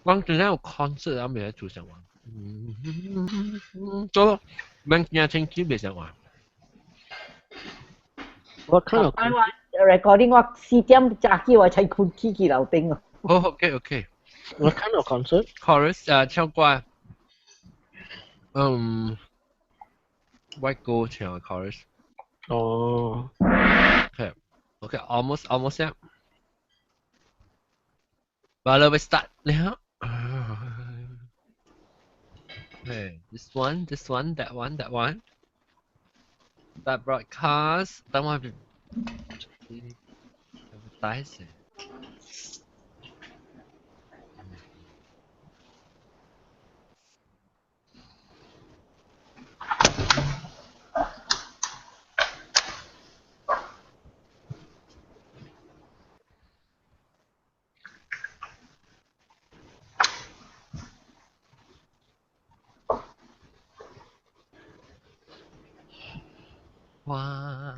我今日有 concert 啊，未做上話。做咯，免驚清氣未上話。我看到。我 recording 我4點早起我才困起去樓頂哦。好，OK OK。我看到 concert。 Chorus 啊，唱歌。嗯，外國唱 chorus。哦。 OK OK almost almost 呀。Well, we start 了。Okay, this one, this one, that one, that one. That broadcast, 等我帶先。哇！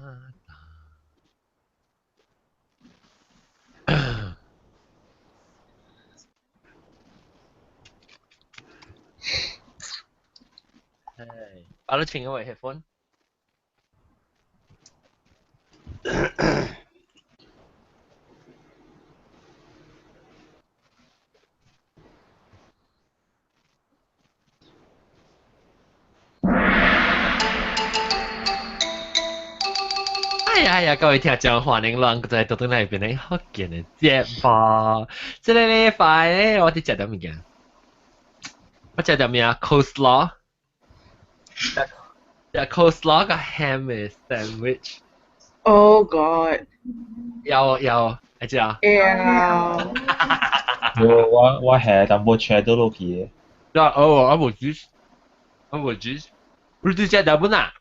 唉，把你請個 headphone。哎呀呀！各位聽眾，歡迎咱在倒轉來變成福建的節目。這個禮拜咧，我佇食點物件？我食點物啊？Coleslaw，食 coleslaw 佮 ham 的 sandwich。 Oh God！有有，會食啊？有。我係淡薄切倒落去的。啊哦，我無煮，我無煮，你煮食點本啊？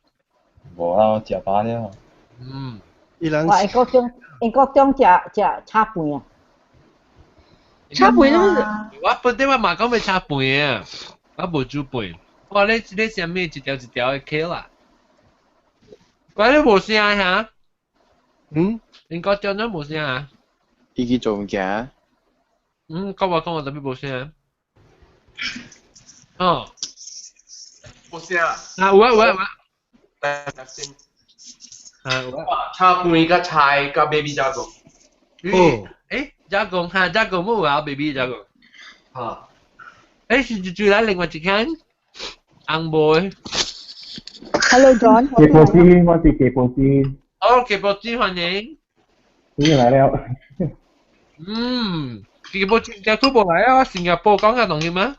無啊，我食飽了。嗯，我英國中英國中食食炒飯啊，炒飯都是。我本底我嘛講欲炒飯啊，我無煮飯。我你你啥物一條一條的切啦？我你無聲嚇？嗯？英國中都無聲啊？伊去做物件。嗯，講我講我特別無聲。哦。無聲啊？啊有啊有啊有啊。來先。啊，炒飯佮菜佮 baby 加工。哦，誒，加工哈，加工冇啊，baby 加工。哈。誒，是就來另外一間紅妹。 Hello John。雞波子，我是雞波子。哦，雞波子歡迎。歡迎來了。嗯，雞波子今次無來啊，新加坡講嘅東西嗎？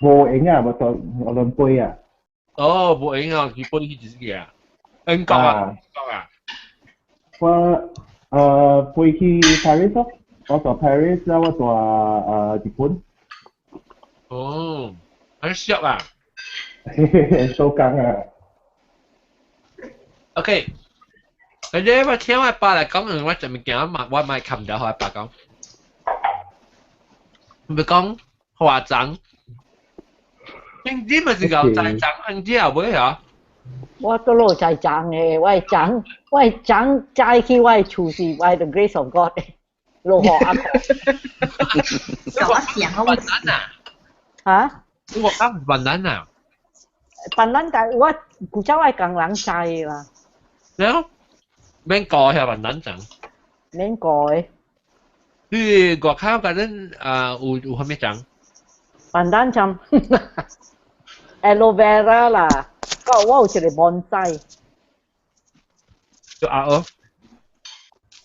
無閒啊，無做我輪飛啊。哦，無閒啊，雞波去一個啊。英國啊，英國啊。我飛去 Paris 咯，我住 Paris 啦，我住日本。哦，很熟啊。收工啊。 OK，你我聽我爸來講，我就物件嘛，我咪冚掉，我爸講。咪講華章，你咪是搞栽贓，你知後尾啊？我倒落栽贓的，我的贓，我的贓栽去我的厝是 by the grace of God 的，落雨啊！我想啊，雲南啊？嚇？我講雲南啊？雲南但我古早我工人栽的啦。了，免過下雲南贓。免過的。你外口嗰陣啊有有啥物贓？雲南贓，aloe vera 啦。我有一個 bonsai。就壓哦。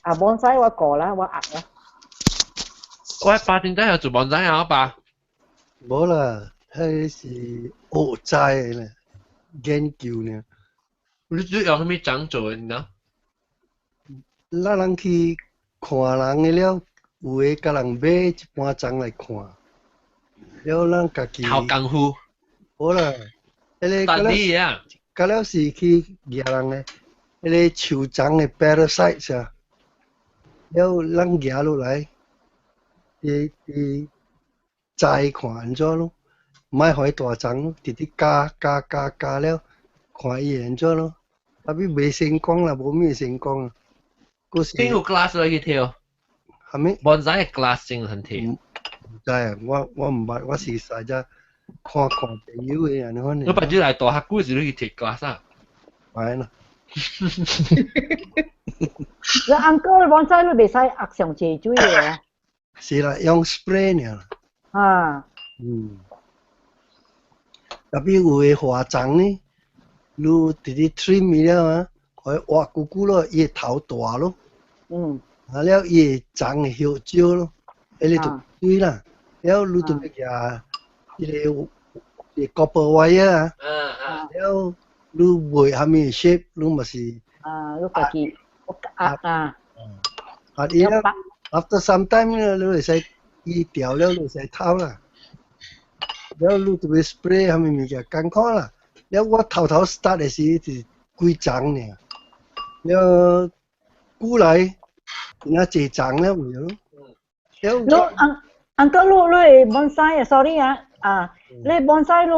啊，bonsai 我過啦，我壓啦。我爸點解有做 bonsai 啊？我爸。無啦，彼是學栽的啦，研究呢。你主用啥物種做的？你知？咱人去看人的了，有的共人買一般種來看，了咱家己。頭功夫。無啦。彼個了，到了是去蜈人的，彼個樹叢的 parasite 啊，了咱蜈落來，佇佇栽看按怎咯，莫予伊大叢咯，直直加加加加了，看伊會按怎咯，啊，比袂成功啦，無咩成功啊。閣是。邊有 class 去跳？啥物？ bonsai class 真很跳。知啊，我毋捌，我是實在看看朋友的按呢款。我捌你來大學久時你去 take class 啊？係啦。你 uncle bonsai 你袂使壓上濟水的。是啦，用 spray 爾。啊。嗯。特別有的花欉呢，你直直 trim 了啊，可以挖久久咯，伊會頭大咯。啊了，伊會長的葉少咯，彼个就水啦。了，你就欲舉彼個 copper wire 啊。了，你賣啥物 shape，你嘛是。啊，你家己壓啊。啊，伊了，after some time 你會使伊掉了，你會使偷啦。了，你就欲 spray 啥物物件艱苦啦。了，我頭頭 start 的時是幾叢爾，了久來，真正濟叢了有咯。了，你 uncle 你你 bonsai 啊，sorry 啊，啊，你 bonsai 你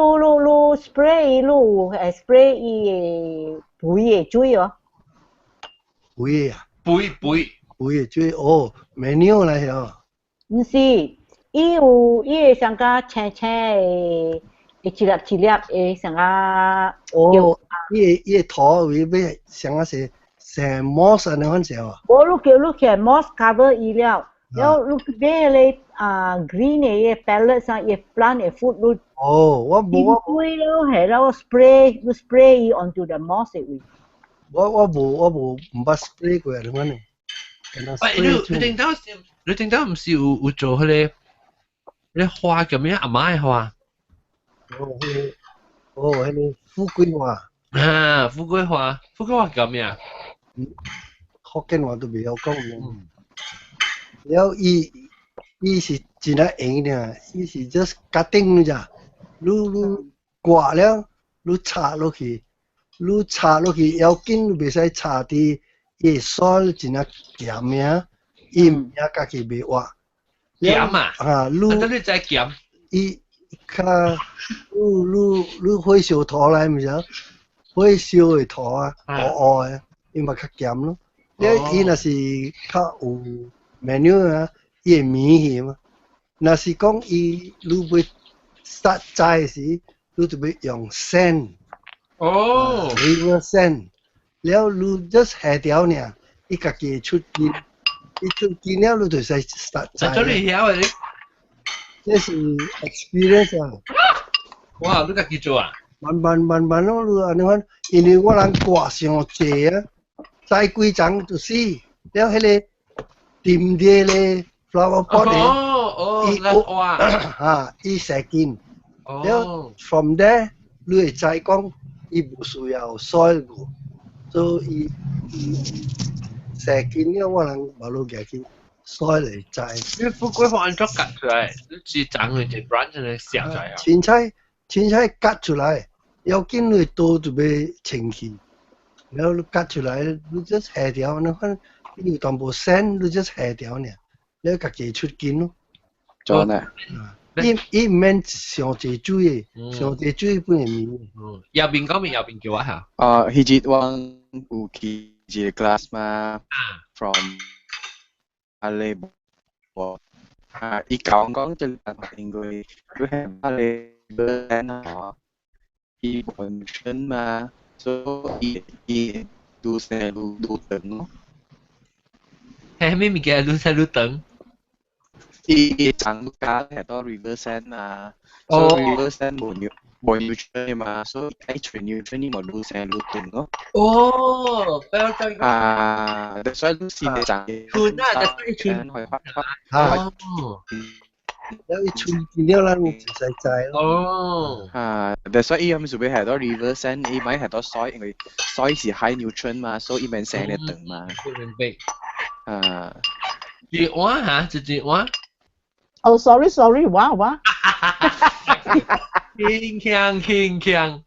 spray 你有 spray 伊的肥的水哦。肥的啊？肥肥。肥的水哦，manure 來哦。毋是，伊有伊會像較青青的，一粒一粒的像較。哦，伊的土位欲像啊是像 moss 按呢款時啊。無，你叫你去 moss cover 伊了，了你買個啊 green 的 pellets 啊，伊 plant 的 food 你。哦，我無我。水了，係了 spray，你 spray 伊 onto the moss 的位。我無毋捌 spray 過按呢款的。喂，你頂頭毋是有做彼個花叫咩？阿媽的花。哦，彼個，哦，彼個富貴花。啊，富貴花，富貴花叫咩啊？福建話都袂曉講。了，伊是真啊閒爾，伊是 just cutting 咋，你割了，你插落去，你插落去要緊，你袂使插佇伊 soil 真啊鹹爾，伊物件家己袂活。鹹啊！啊，你你知鹹？伊較你火燒土來毋是啊？火燒的土啊，烏烏的，伊嘛較鹹咯。你伊若是較有 manure 啊，伊會綿去嘛。若是講伊你欲 start 栽時，你就欲用 sand。哦。 River sand，了你 just 下條爾，伊家己會出根，伊出根了，你就使 start 栽。這你曉的？這是 experience 啊！哇，你家己做啊？慢慢慢慢咯，你按呢款，因為我人割傷濟啊，栽幾叢就死，了彼個沉佇咧 flower pot 的，哦，伊哇，哈，伊生根，了 from there 你會知講，伊無需要 soil 個，所以伊生根了，我人無路舉去 soil 來栽。你富貴花按怎割出來？你是長的一 branch 來寫出來啊？凊彩凊彩割出來，要緊你刀就欲清去，然後你割出來，你 just 下條，你看你有淡薄 sand，你 just 下條爾，你家己出根咯。做呢？伊毋免上濟水的，上濟水本會綿。嗯，右邊講面右邊叫我下。啊，彼日我有去一個 class 嘛，from 阿里無啊，伊教我講這個因為佢係阿里 brand 啊，伊本身嘛，所以伊愈生愈愈長咯。係咩物件愈生愈長？伊長加係多 river sand 嘛，所以 river sand 無 nutrient 嘛，所以愛揣 nutrient 嘛愈生愈長咯。哦，不要再啊，所以你是長春啊，就春可以發啊，了伊春見了咱就使知咯。哦。啊，所以伊毋是欲下多 river sand，伊莫下多 soil，因為 soil 是 high nutrient 嘛，所以伊免生得長嘛。明白。啊。一碗嚇，一一碗。哦，sorry sorry，我我。輕強輕強。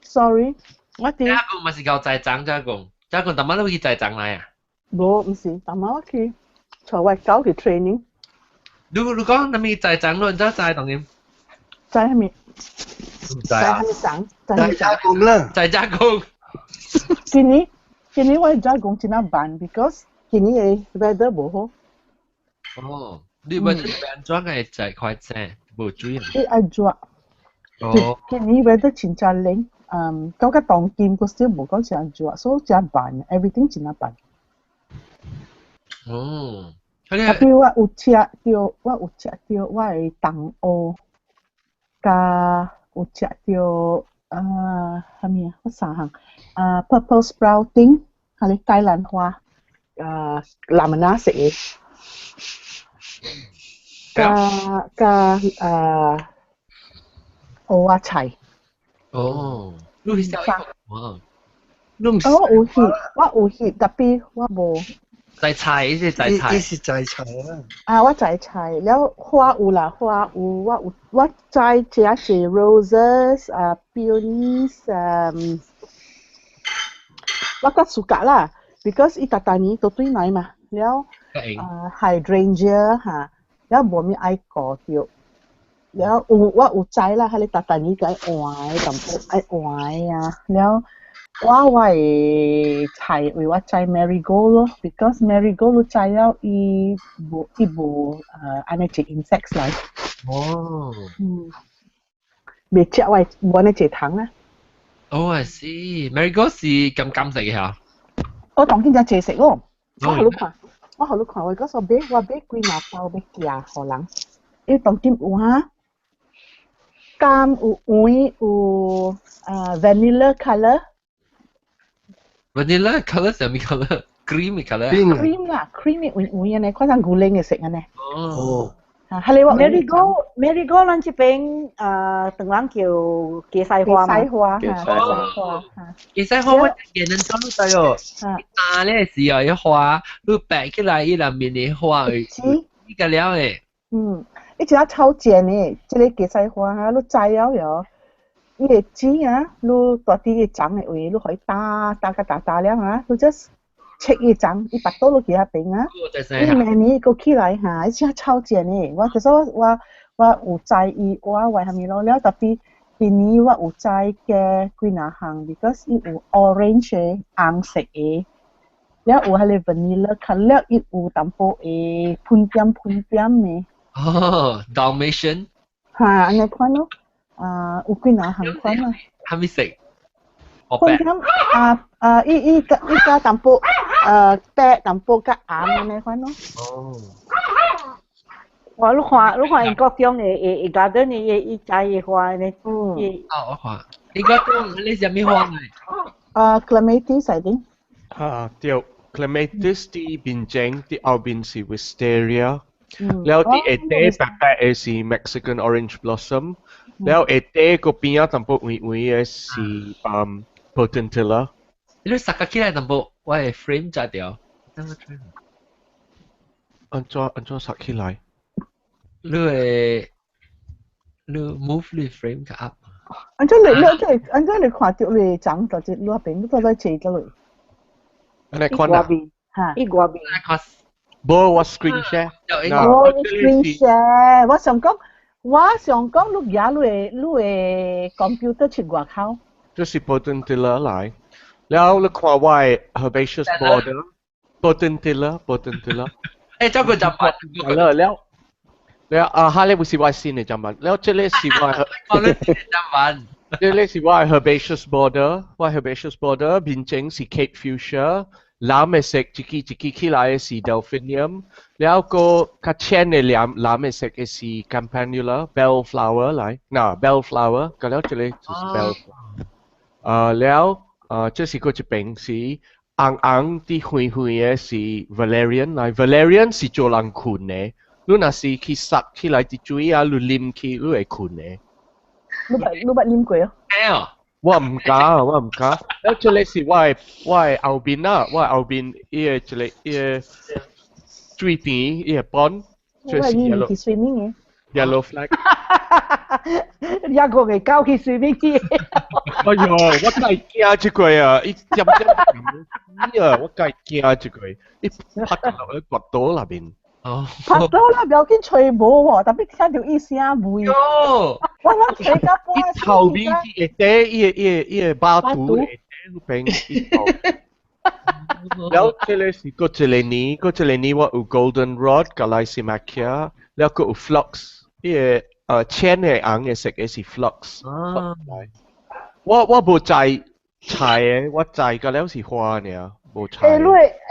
Sorry，我佇。這個嘛是夠栽種，這個，這個逐擺你去栽種來啊？無，毋是，逐擺我去，帶我狗去 training。你講啥物栽種，你怎栽當然？栽啥物？栽啥物種？栽加工啦。栽加工。今年今年我加工真仔慢，because 今年的 weather 無好。哦，你問你安怎個在塊正無水啊？你愛熱。哦。今年 weather 真正冷，嗯，感覺當今個時無講真熱，所以真慢，everything 真慢。哦。特別我有食著我的糖蚵，佮有食著啊，啥物啊？我三項啊，purple sprouting，係咧芥蘭花，啊，藍藍色的，佮啊，蚵仔菜。哦，你去食哦？你毋是？我有去，我有去，特別我無。摘菜，伊是摘菜。伊是摘菜啊！啊，我摘菜，了花有啦，花有，我有我摘這是 roses 啊，peonies，嗯，我較 suka 啦，because 伊逐逐年都對來嘛，了啊 hydrangea 哈，了無物愛顧著，了有我有摘啦，彼個逐逐年該換的，淡薄愛換的啊，了。我的菜為我摘 marigold 咯，because marigold 你摘了伊無按呢一 insects 來。哦。嗯。袂食我無按呢濟蟲啊。哦，I see。marigold 是甘甘色嘅嚇。我當今才濟色哦。我予你看，我予你看，我嗰時買我買幾若包欲寄予人，伊當今有哈，甘有黃有vanilla colour。 Vanilla colour 係咩 colour？Cream colour。 Cream 啦，cream 黃黃按呢，看像牛奶的色按呢。哦。啊，係你話 Marigold Marigold 咱這邊唐人叫芥菜花嘛。芥菜花，芥菜花。芥菜花我見人做你知哦。打咧時候，一花，你白起來，伊內面的花會，伊個了的。嗯，伊真正超賤的，這個芥菜花啊，你摘了喲。伊的籽啊，你蹛佇伊種的位，你予伊打打甲打打了啊，你 just 切伊種，伊腹肚落去遐邊啊，伊明年閣起來哈，伊真超賤的。我其實我有摘伊，我為蝦米咯？了特別今年我有摘嘅幾若項，because 伊有 orange 的紅色的，了有彼個 vanilla colour，了伊有淡薄的噴點噴點的。哦，Dalmatian。哈，按呢款咯。啊，有幾若項款啊？蝦米色？噴點啊啊！伊伊加伊加淡薄白淡薄較紅按呢款咯。哦。哇！你看，𪜶國中的 garden 的伊摘的花呢？嗯。哦，我看。你講你啥物花呢？啊，clematis I think。啊，對，clematis 佇面前，佇後面是 wisteria。了佇下底白白的是 Mexican orange blossom。了下底個邊仔淡薄黃黃的是potentilla。你塞個起來淡薄，我的 frame 遮掉。按怎塞起來？你會你 move 你 frame 較 up。按怎你看著你長到這路邊，你到底坐倒落？按呢款啊？哈。伊外面。無，我 screen share。我 screen share，我想講，你舉你的 computer 去外口。這是 potentilla 來，了你看我的 herbaceous border，potentilla potentilla。欸，這個就辦。了了。了啊，哈，你不是我新的砧板，了這個是我。我你新的砧板。這個是我的 herbaceous border，我 herbaceous border 面前是 Cape Fuchsia，藍的色一支一支起來的是 Delphinium，了個較淺的藍藍的色的是 Campanula bellflower 來，嗱 bellflower，個了這個就是 bellflower。啊了，啊這是個一邊是紅紅佇黃黃的是 Valerian 來，Valerian 是做人睏的。你若是去殺起來佇水啊，你啉去，你會睏的。你捌啉過哦？我毋敢，我毋敢。了，這個是我的後面啊，我的後面伊個一個伊個水池，伊個 pond，這是 yellow 去 swimming 的。 Yellow flag。一個月狗去 swimming 去。哎喲，我真係驚這個啊！伊點點啊，我真係驚這個，伊拍落去跋倒內面。哦，拍到啦，不要緊揣無喎，特別聽著伊聲味。喲，我諗揣到半。伊頭尾下底，伊個伊個伊個巴肚下底嗰邊。了這個是個一個年，個一個年我有 goldenrod 佮 Lysimachia，了閣有 phlox，伊個淺的紅的色的是 phlox。我無栽菜的，我栽個了是花爾，無菜。欸，你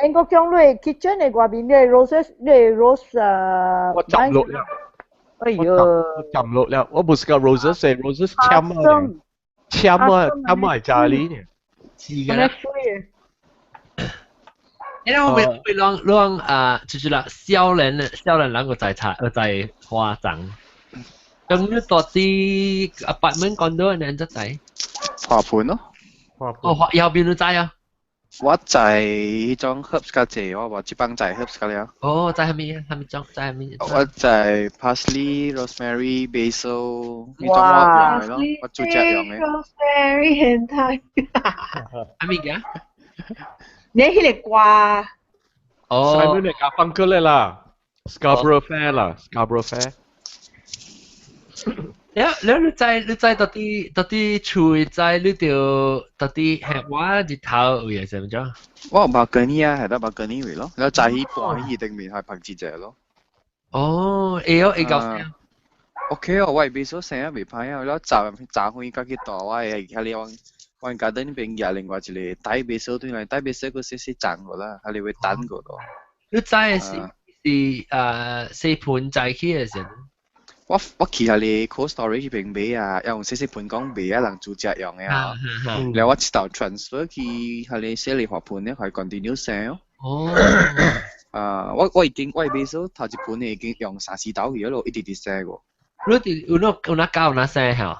英國講你 kitchen 的外面的 roses，你 rose 啊。我浸落了。哎喲。我浸落了，我無是個 roses，係 roses 簽啊，簽啊，簽啊，家裡呢。是嘅啦。因為我會會讓讓啊，就是啦，少年少年人個在菜在花叢。咁你到啲 apartment condo 你就在？花盆咯。哦，花右邊都在啊。我在彼種 herbs 較濟，我無這幫在 herbs 較了。哦，在蝦米？蝦米種？在蝦米？我在 parsley、rosemary、basil 呢種我用的咯，我煮食用的。 Rosemary 很太。蝦米嘅？你彼个瓜。哦。 Simon 會夾放過來啦，Scarborough Fair 啦，Scarborough Fair。你你你知你知到底厝知你就到底係我日頭有嘢係咪啫？我有 balcony 啊，係得 balcony 位咯，然後在彼半彼頂面係拍節者咯。哦，會哦，會夠聲。 OK 哦，我係 basil 生啊袂歹啊，然後雜雜花較去大，我係遐裡往我 garden 邊舉另外一個帶 basil 對來，帶 basil 閣細細長過啦，還是會等過咯。你知的是是四盤栽起的時陣。我去遐裡 cold storage 邊買啊，用細細盆講賣啊，人煮食用的啊。然後我一頭 transfer 去遐裡細粒花盆咧，係 continue 生哦。哦。啊，我已經我 basil 頭一盆已經用三四斗去咯，一直直生過。你哋有那有那教有那生嚇？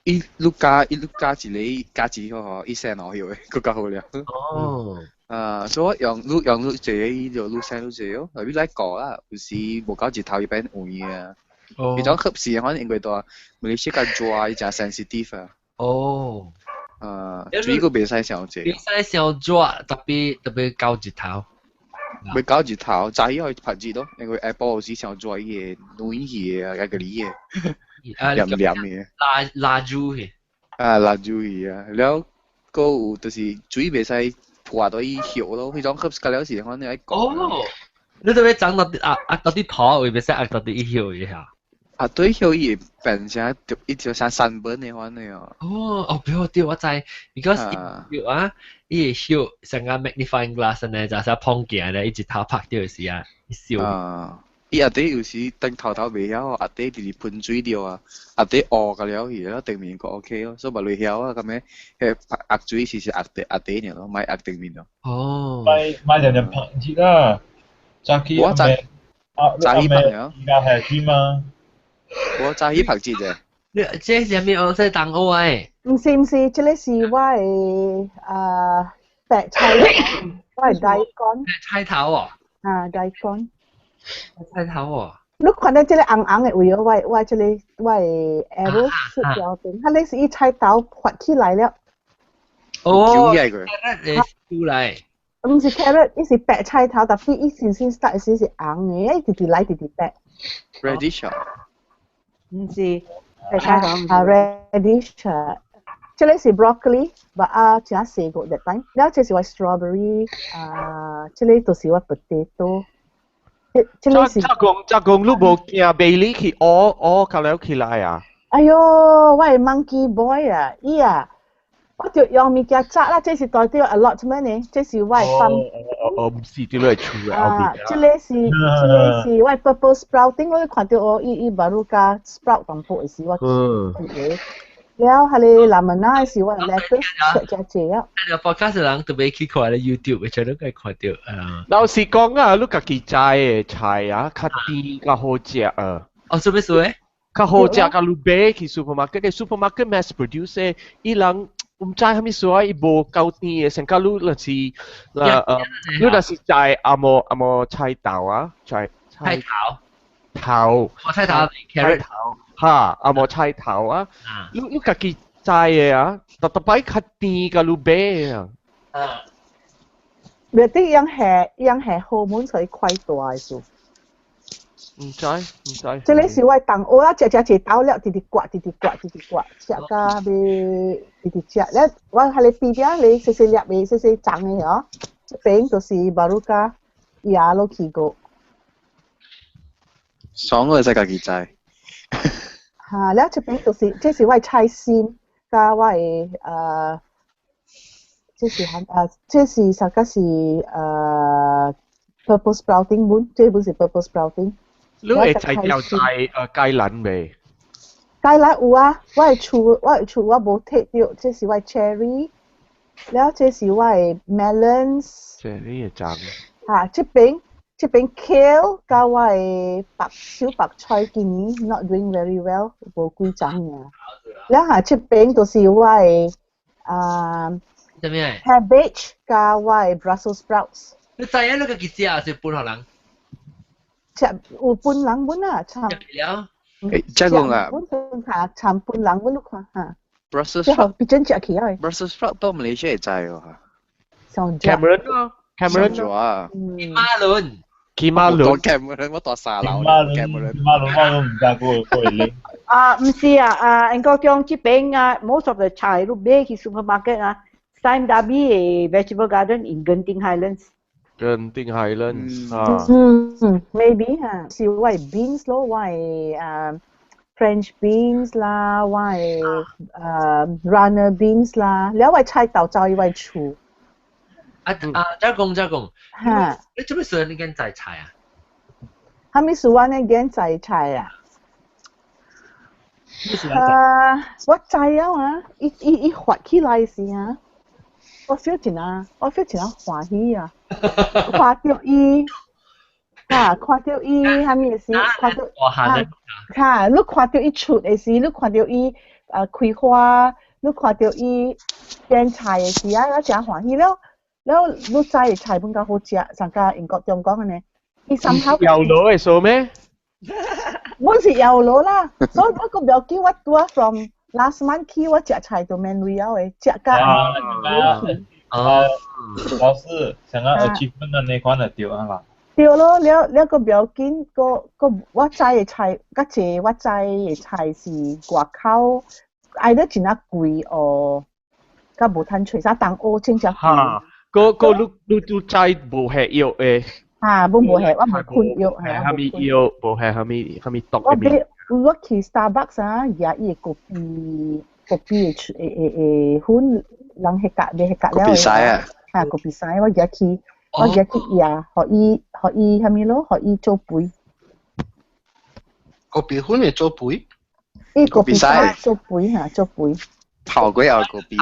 伊你加伊你加一個加一個吼，伊生兩葉的，閣較好了。哦。啊，所以我用愈用愈濟，伊就愈生愈濟哦。特別來顧啦，有時無夠日頭伊變黃啊。彼種合適反正因為大馬來西亞熱，伊誠 sensitive 啊。哦。啊，水閣袂使傷濟。袂使傷熱，特別特別夠日頭。袂夠日頭，早起可以曬熱咯，因為下晡有時傷熱，伊會暖氣的啊，抑個哩的，黏黏的。蠟蠟燭去。啊，蠟燭去啊，了閣有就是水袂使潑到伊葉咯，彼種合適了時反正愛顧。哦，你特別長到啊啊到啲頭會袂使壓到啲葉一下。啊，對葉伊會變成伊就像三本的款的哦。哦，哦，對對，我知，because 葉啊，伊個葉像個 magnifying glass 呢，就係碰鏡咧，一直頭拍掉時啊，伊燒。啊，伊下底有時等頭頭袂曉，下底直直噴水掉啊，下底烏個了去，了頂面閣 OK 咯，所以無會曉啊，咁樣，彼壓水是是壓底壓底爾咯，莫壓頂面咯。哦。買買兩兩拍熱啦，早起我早早起拍而家係水嘛？我早起拍節啫。你這是啥物？我說東歐誒。毋是毋是，這个是我的啊白菜，我的大根。菜頭哦。啊，大根。菜頭哦。你看到這个紅紅的位哦，我我這个我的 arrow 出標頂，彼个是伊菜頭發起來了。哦。carrot 出來。毋是 carrot，伊是白菜頭，但是伊先先 start 時是紅的，伊直直來直直白。 Radish 啊。毋是白菜頭。啊，radish，這个是 broccoli，但啊誠細個 that time。了這是我 strawberry，啊，這个就是我 potato。這這个是。咋講咋講，你無驚馬里去挖挖較了起來啊？哎喲，我的 monkey boy 啊，伊啊，我就用物件紮啦，這是代表 allotment 呢，這是我的 farm。哦哦，毋是佇咧厝的後啊，邊。這个是我的 purple sprouting，我看到哦，伊伊馬路加 sprout 淡薄的時我。了，彼个 lemon 是我的 lettuce 食誠濟啊。啊，podcast 人特別去看咧 YouTube，全都可以看到啊。老實講啊，你家己摘的菜啊，較甜較好食啊。哦，啥物事咧？較好食，佮你買去 supermarket，supermarket mass produce 伊人毋知啥物事啊，伊無夠甜的，成甲你若是，你若是摘紅毛紅毛菜頭啊，菜菜頭頭，哦，菜頭，carrot 頭，哈，紅毛菜頭啊，你你家己摘的啊，逐逐擺較甜佮你買的啊。啊。袂得樣下樣下荷爾蒙所以快大的事。毋知毋知。這个是我同學啊，食食一兜了，直直刮，直直刮，直直刮，食到欲直直食。咧，我彼个邊邊咧細細粒的、細細長的哦。這邊就是 Baruka 也落去過。爽我使家己摘。嚇，了這邊就是，這是我的菜心，佮我的這是喊這是啥個是purple sprouting 本，這本是 purple sprouting。你會摘掉摘芥蘭未？芥蘭有啊，我的厝我無摕著，這是我的 cherry，了這是我的 melons。 cherry 會長。嚇，這邊 kale 佮我的白小白菜今年 not doing very well，無幾長爾。了下這邊就是我的啥物？ cabbage 佮我的 Brussels sprouts。你知影你個幾隻是分予人？食有分人本啊，差。了。誒，這講啊。本下參分人本你看嚇。 Brussels 最後變真食起來。 Brussels sprout 到馬來西亞會知哦。上 Cameron 咯，Cameron 啊。金馬倫。金馬倫。 Cameron 我蹛沙樓。 Cameron 馬倫我都毋知過過嚟。啊，毋是啊，啊，英國講這邊啊，most of the 菜都買去 supermarket 啊，Sime Darby 的 vegetable garden in Genting Highlands。 Genting Highlands 啊。嗯，maybe 嚇，是我的 beans 咯，我的French beans 啦，我的runner beans 啦，了我的菜豆走去我的厝。啊啊，再講再講，嚇，你做咩事你揀摘菜啊？啥物事我呢揀摘菜啊？啊，我知啊啊，伊發起來時啊，我 feel 真啊，我 feel 真啊歡喜啊，看著伊，哈，看著伊啥物時，看著哈，你看著伊出的時，你看著伊開花，你看著伊變菜的時啊，我真歡喜了。了，你摘的菜本較好食，上加英國中講的呢，伊 somehow 有攞的數咩？我是有攞啦，所以我個不要緊，我拄啊 from last month 起，我食菜都免鐳了的，食甲啊啊，老師想要 achievement 的那款就對啊啦。對咯，了了個不要緊，個個我摘的菜，較濟我摘的菜是外口，愛得真啊貴哦，較無趁揣，啥東歐真正貴。嚇，個個你摘無下藥的。啊，無無下，我無噴藥，係蝦米藥，無係蝦米蝦米毒我買我去 Starbucks 啊，舉伊個咖啡咖啡的的的粉，人彼格買彼格了。咖啡師啊！啊，咖啡師，我舉去，我舉去舉，予伊予伊蝦米咯，予伊做肥。咖啡粉會做肥？伊咖啡師做肥嚇，做肥。頭鬼又咖啡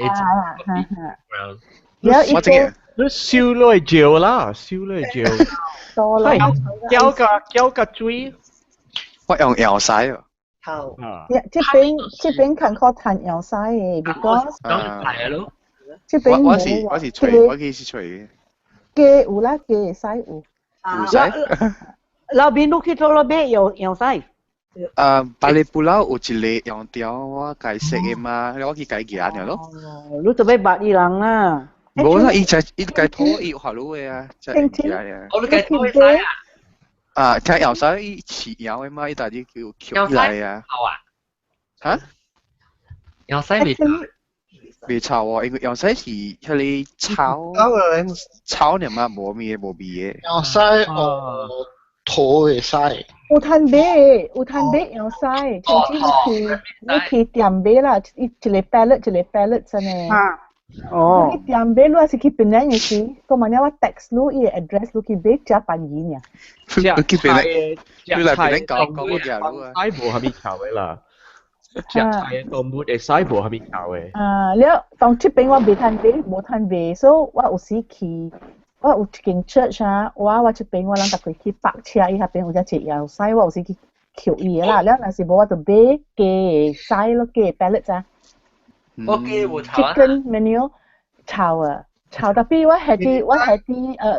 啊！啊啊啊！我這個。你燒落去椒啦，燒落去椒。多啦。攪個攪個水。我用藥屎哦。好。這邊較好趁藥屎的，because。係咯。這邊我是我是吹，我其實是吹嘅。雞有啦，雞會使有。有使。老邊你去做落買藥藥屎。巴厘布勞有一個用條我解釋的嘛，我去解行爾咯。你做咩捌伊人啊？無啦，伊就伊解土伊有學路的啊，就行啊。我你解土會使啊？啊，聽藥屎伊飼藥的嘛，伊大日叫捡起來啊。好啊。嚇？藥屎未？未臭哦，因為藥屎是彼个草草爾嘛，無味無味的。藥屎哦，土會使。有趁買，有趁買藥屎，甚至你去店買啦，一個 pallet 一個 pallet 真的。啊。哦。你去店買，你若是去檳城的時，個萬一我 text 你伊個 address，你去買遮便宜爾。去檳城，你來檳城搞搞我食路啊。屎無蝦米臭的啦，食菜的動物的屎無蝦米臭的。啊，了當這邊我袂趁買，無趁買，所以我有時去，我有一間 church 啊，我這邊我人逐個去泊車，伊彼邊有遮濟藥屎，我有時去捡伊的啦。了若是無我就買雞的屎咯，雞的 pellet 啊。我雞無臭啊。 Chicken manure 臭啊，臭 tapi 我係啲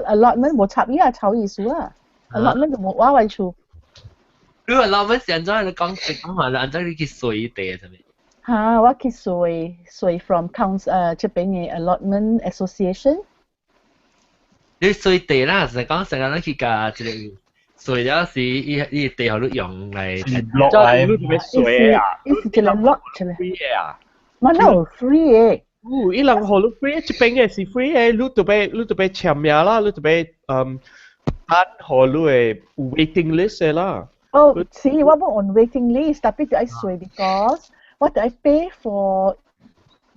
allotment 無插伊啊，臭意思啊，allotment 就無我位厝。你話 allotment 是按怎你講講話，按怎你去隨地啊？啥物？嚇，我去隨隨 from council 這邊的 allotment association。你隨地啦，是講成日你去共一个隨了時，伊伊地予你用來。落來你做咩隨啊？伊是一個 lot 出來。 free 啊？嘛，no free 的。有，伊人予你 free，這邊的是 free 的，你著欲簽名啦，你著欲等予你的有 waiting list 的啦。哦，是，我無 on waiting list，但係著愛稅 because 我著愛 pay for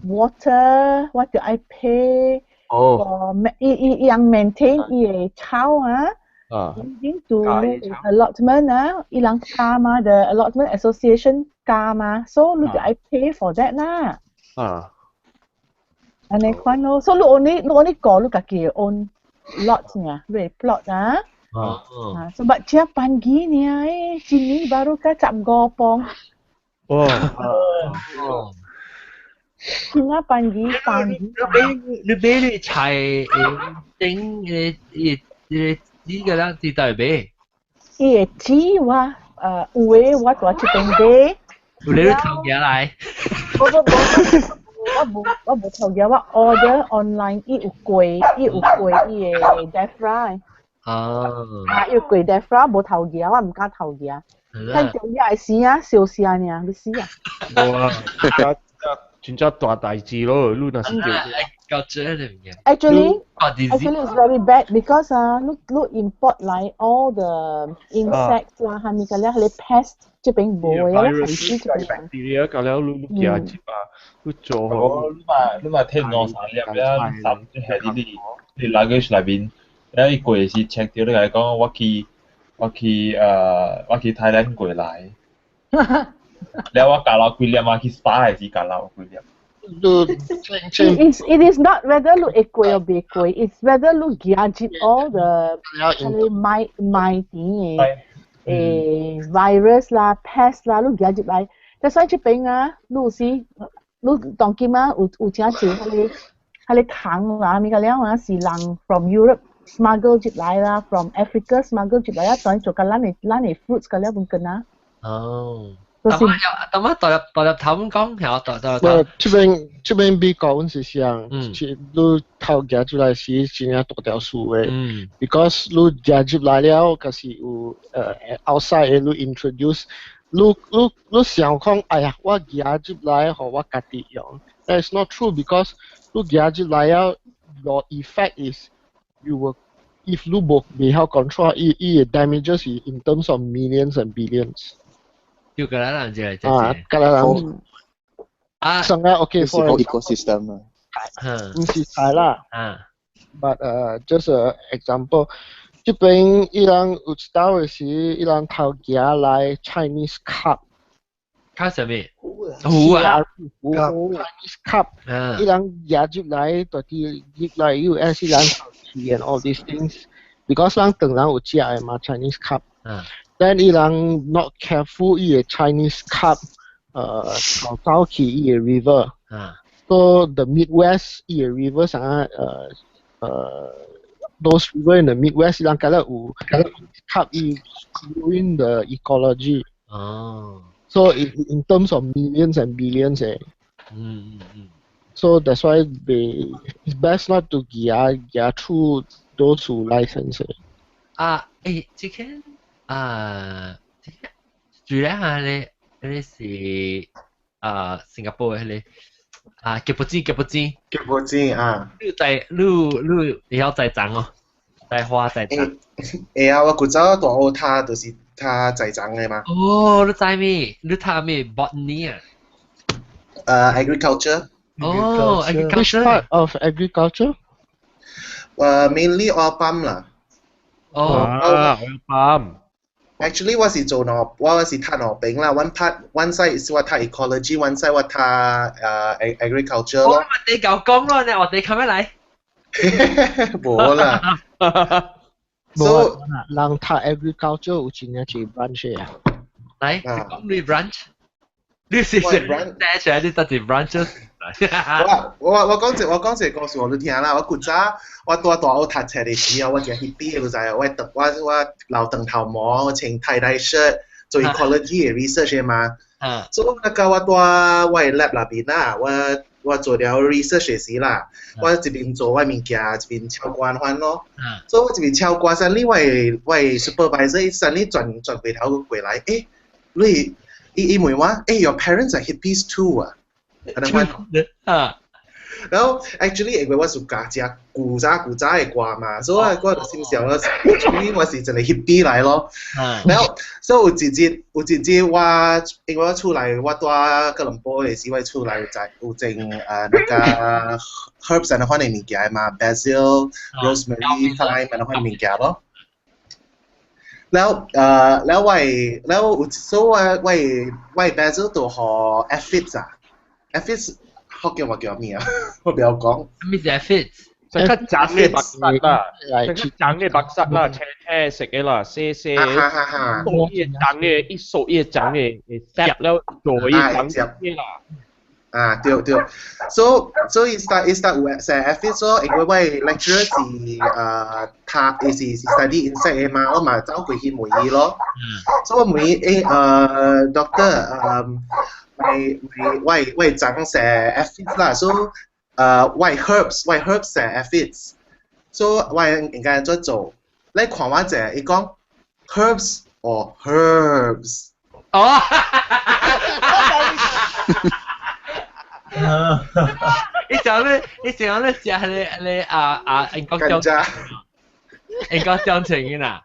water，我著愛 pay for 伊伊伊樣 maintain 伊的草啊。已to allotment 啊，伊人加嘛，the allotment association 加嘛，所以你著愛 pay for that 啦。按呢款咯，所以你 only 過你家己 own lot 呢，你 plot 啊。啊，sebab 這pangi 呢，誒，今年baru か15磅。哇！今仔pangi pangi。你買你菜整誒誒誒呢個啦，佇佗買？伊的籽我有的我佇這邊買。有你頭家來？無無無，我無頭家，我 order online，伊有過伊的 DEFRA。啊，伊有過 DEFRA 無頭家，我毋敢頭家。看中日時啊，燒聲爾，欲死啊！無啊，真正大代誌咯，你若是著。搞這個物件。 Actually, it's very bad because 啊，你 import 來 all the insects 啦，係咪個咧？係 pest 這邊無的，係死這邊。 bacteria 搞了你你寄入啊，你做。我你嘛提兩三粒了，三係你 luggage 內面，了伊過時 check 到你共伊講我去台南過來，了我加落幾粒啊，去 SPA 還是加落幾粒。 It is not whether 你會過or袂過，it's whether 你寄入 all the 係賣賣甜的virus 啦、pest 啦，你寄入來。所以這邊啊，你有時你當今啊有真濟彼個蟲啦，物個了啊，是人 from Europe smuggle 入來啦，from Africa smuggle 入來啊，當做甲咱的 fruits 個了本根啊。哦。就是當乜代入頭咁講，係代代入頭。這邊美國阮是想，你頭寄出來是真正大條數的，because 你寄入來了，可是有outside 的你 introduce，你想講，哎呀，我寄入來予我家己用，That's not true because 你寄入來了，your effect is you will if 你無袂曉 control，伊的 damages 是 in terms of millions and billions。要格蘭人就係啊，格蘭人啊，上個 OK 是個 ecosystem 啊，毋是菜啦。But just a example，這邊伊人有一道的是伊人頭寄來 Chinese carp。卡啥物？魚啊，Chinese carp，伊人寄入來，到底入來 US 伊人頭飼 and all these things，because 咱唐人有食的嘛 Chinese carp。Then 伊人 not careful，伊的 Chinese carp，逃走去伊的 river。So the Midwest 伊的 river 啥those river in the Midwest 伊人覺得有 carp 伊 ruin the ecology。So in terms of millions and billions 誒。So that's why they it's best not to 寄寄 through those who license 的。啊，誒，這個啊，這個住咧下咧，咧是啊，新加坡的彼個啊，吉布煎，吉布煎，吉布煎啊！你在你會曉栽種哦，栽花栽種。會啊，我古早大學讀就是讀栽種的嘛。哦，你知咩？你讀咩 botany 啊？ Agriculture。哦，agriculture。 Which part of agriculture？ Mainly oil palm 啦。哦，啊，oil palm。 Actually 我是做兩，我是讀兩邊啦。One part one side 是我讀 ecology，one side 我讀agriculture 咯。我哋夠講咯，你我哋冚一嚟。無啦。 So 人讀 agriculture 有真正濟 branch 啊。來，講你 branch。你是誰 branch？出來你得一 branch。我講一個故事，我你聽啦。我古早我蹛大學讀冊的時候，我真 hippie 的，你知影？我留長頭毛，我穿 tie dye shirt，做 ecology 的 research 的嘛。所以我到我蹛我的 lab 內邊啦，我做了 research 的時啦，我一邊做我物件，一邊唱歌款咯。所以我一邊唱歌，suddenly 我的 supervisor suddenly 轉過頭過來，欸，你伊問我，欸，your parents are hippies too 啊？按呢款。啊！然後 actually 因為我是教食古早古早的歌嘛，所以我就心想咯，actually 我是一個 hippie 來咯。然後所以有一日我因為我厝內我住哥倫坡的時，我厝內有在有種那個 herbs 按款的物件嘛，basil、rosemary、thyme 按款物件咯。แล้ว我แล้ว所以我 basil 都予 aphids 啊，aphids 福建話叫咩啊？我不曉講。咩是 aphids？就較長的白色啦，就較長的白色啦，青青色的啦，細細，數葉長的，一數葉長的，會了做葉長的啦。啊，對對，所以伊 start 有成 aphids 咯，因為我 lecturer 是他伊是 study insect 的嘛，我嘛走過去問伊咯。所以我問伊doctor 我長成 aphids 啦，所以我 herbs 成 aphids，所以我應該怎做？你看我者，伊講 herbs or herbs。哦。你想咧食你啊啊英國中，英國中情嘅啦。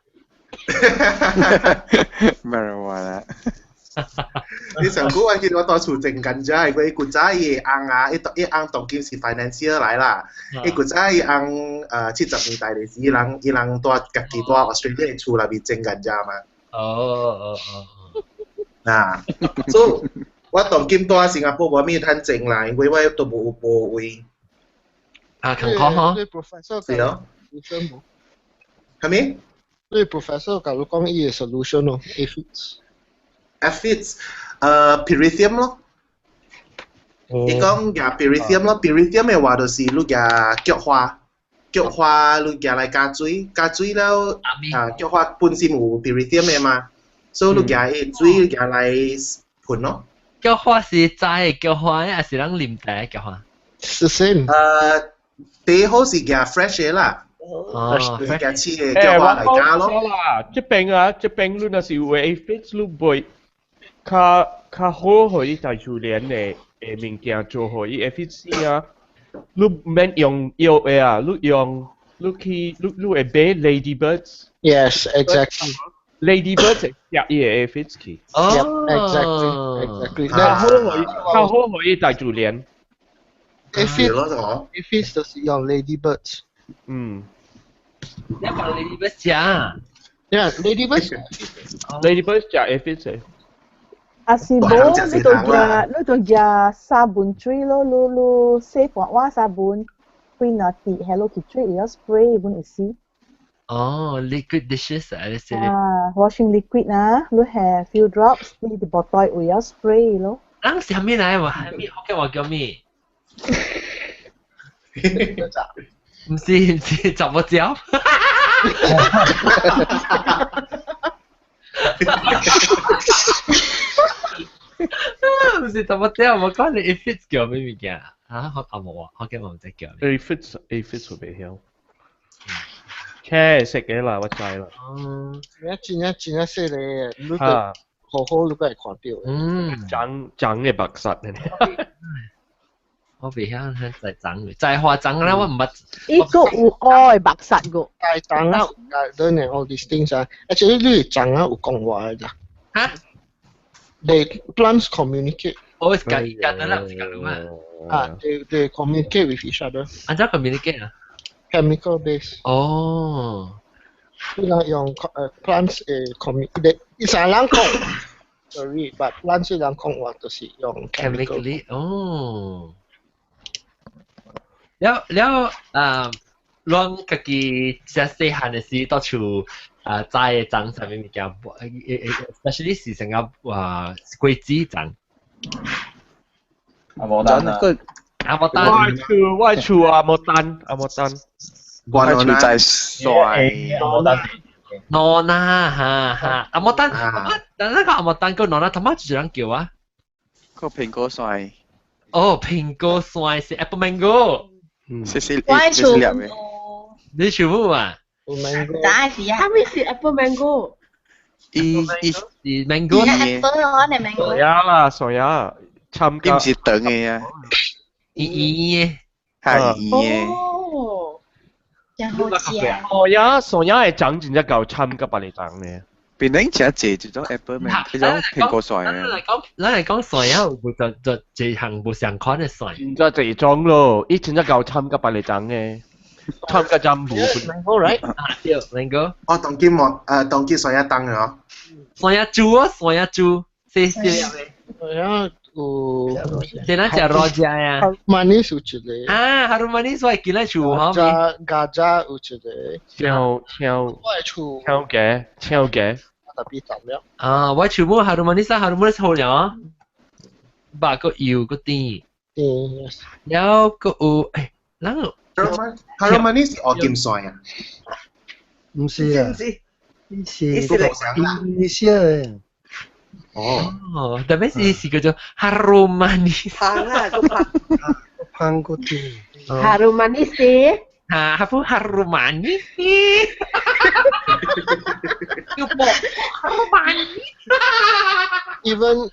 Marijuana。你上古我見我當厝種甘蔗，因為古早伊翁啊，伊伊翁當今是 financier 來啦。伊古早伊翁70年代的時，伊人蹛家己蹛 Australia 的厝內面種甘蔗嘛。哦哦哦。啊，所以我當今蹛新加坡無咩通種啦，因為我都無位。啊，坎坷嗬。你 professor 是咯。係咪？你 professor 教你講伊個 solution 咯，aphids。 aphids，pyrithium 咯。伊講夾 pyrithium 咯，pyrithium 的話就是你夾菊花，菊花你夾來加水，加水了啊，菊花本身有 pyrithium 的嘛，所以你夾伊水夾來噴咯。菊花是摘的菊花，還是咱啉茶的菊花？是 same。第好是夾 fresh 的啦。哦，夾切的菊花來加咯。啦，這邊啊，這邊你若是有 aphids，你買較較好，予伊大自然的物件做予伊 aphids 啊，你毋免用藥的啊，你用你去你你會買 ladybirds。 Yes, exactly. Ladybirds 會食伊的 aphids 去。哦，exactly, exactly. 較好予較好予伊大自然。 Aphids aphids 就是用 ladybirds。嗯。你講 ladybirds 食？ Yeah, ladybirds. Ladybirds 食 aphids 的。啊是無，你就食砂盆水咯，你洗半碗砂盆，幾若滴下落去水，會曉 spray 本會死。哦，liquid dishes 啊，你是。啊，washing liquid 啊，你下 few drops，你佇 bottle 會曉 spray 咯。咱是啥物來話？啥物福建話叫咩？毋是毋是，查某鳥。毋是查某鳥，我講你 aphids 叫咩物件？啊，我阿無啊，福建話毋知叫咩。 aphids aphids 我袂曉。切食嘅啦，我知啦。嗯，真正真正細個，你個好好你個會看到。嗯，長長嘅白色。我袂曉在長，在花長啦，我毋捌。伊個有愛白色個。大長啊，learn all these things 啊，actually 你長啊有講話嘅咋。嚇？They plants communicate。哦，是講講得啦，是講嘛。啊，they communicate with each other。按怎 communicate 啊？Chemical base。哦。你若用plants 誒 communicate，伊啥人講？Sorry，but plants 人講話就是用 chemically。哦。了了啊，咱家己食細漢的時，到處啊摘的種啥物物件，especially 是成個啊果子種。阿摩丹啊，阿摩丹。我厝阿摩丹，阿摩丹。我厝在帥。阿摩丹。諾娜哈哈，阿摩丹，但那個阿摩丹跟諾娜，他媽就是人叫啊。個蘋果帥。哦，蘋果帥是 apple mango。是是是是兩個。你全部啊？答是啊。啥物是 apple mango？伊伊是 mango。 apple 咯，你 mango。傻啦，傻呀，參伊毋是長的啊。伊伊的。係嘅。哦，真好食。哦呀，蒜仔會長真正夠參甲別個長咧。變頂食濟這種 apple 咩？這種蘋果蒜咱來講，咱來講蒜仔有無就就一項無相款的蒜。真正濟種咯，伊真正夠參甲別個長嘅，參甲針無。 Mango right？對，mango。哦，當今莫當今蒜仔凍哦。蒜仔豬哦，蒜仔豬，細細粒的。係啊，有。這咱食 rojak 啊。 Manis 有一個。啊，harum manis 我會記得厝吼。加加加有一個。超超。我的厝。超嘅，超嘅。特別淡了。啊，我厝母 harum manis，harum manis 好了。白個油個甜。甜。了個有，欸，咱個。 Harum manis 是烏金蒜啊？毋是啊，是印尼西亞的。哦，特別是是叫做 harum manis。香啊，個香。香個甜。 Harum manis。啊，哈 harum manis。要播 harum manis。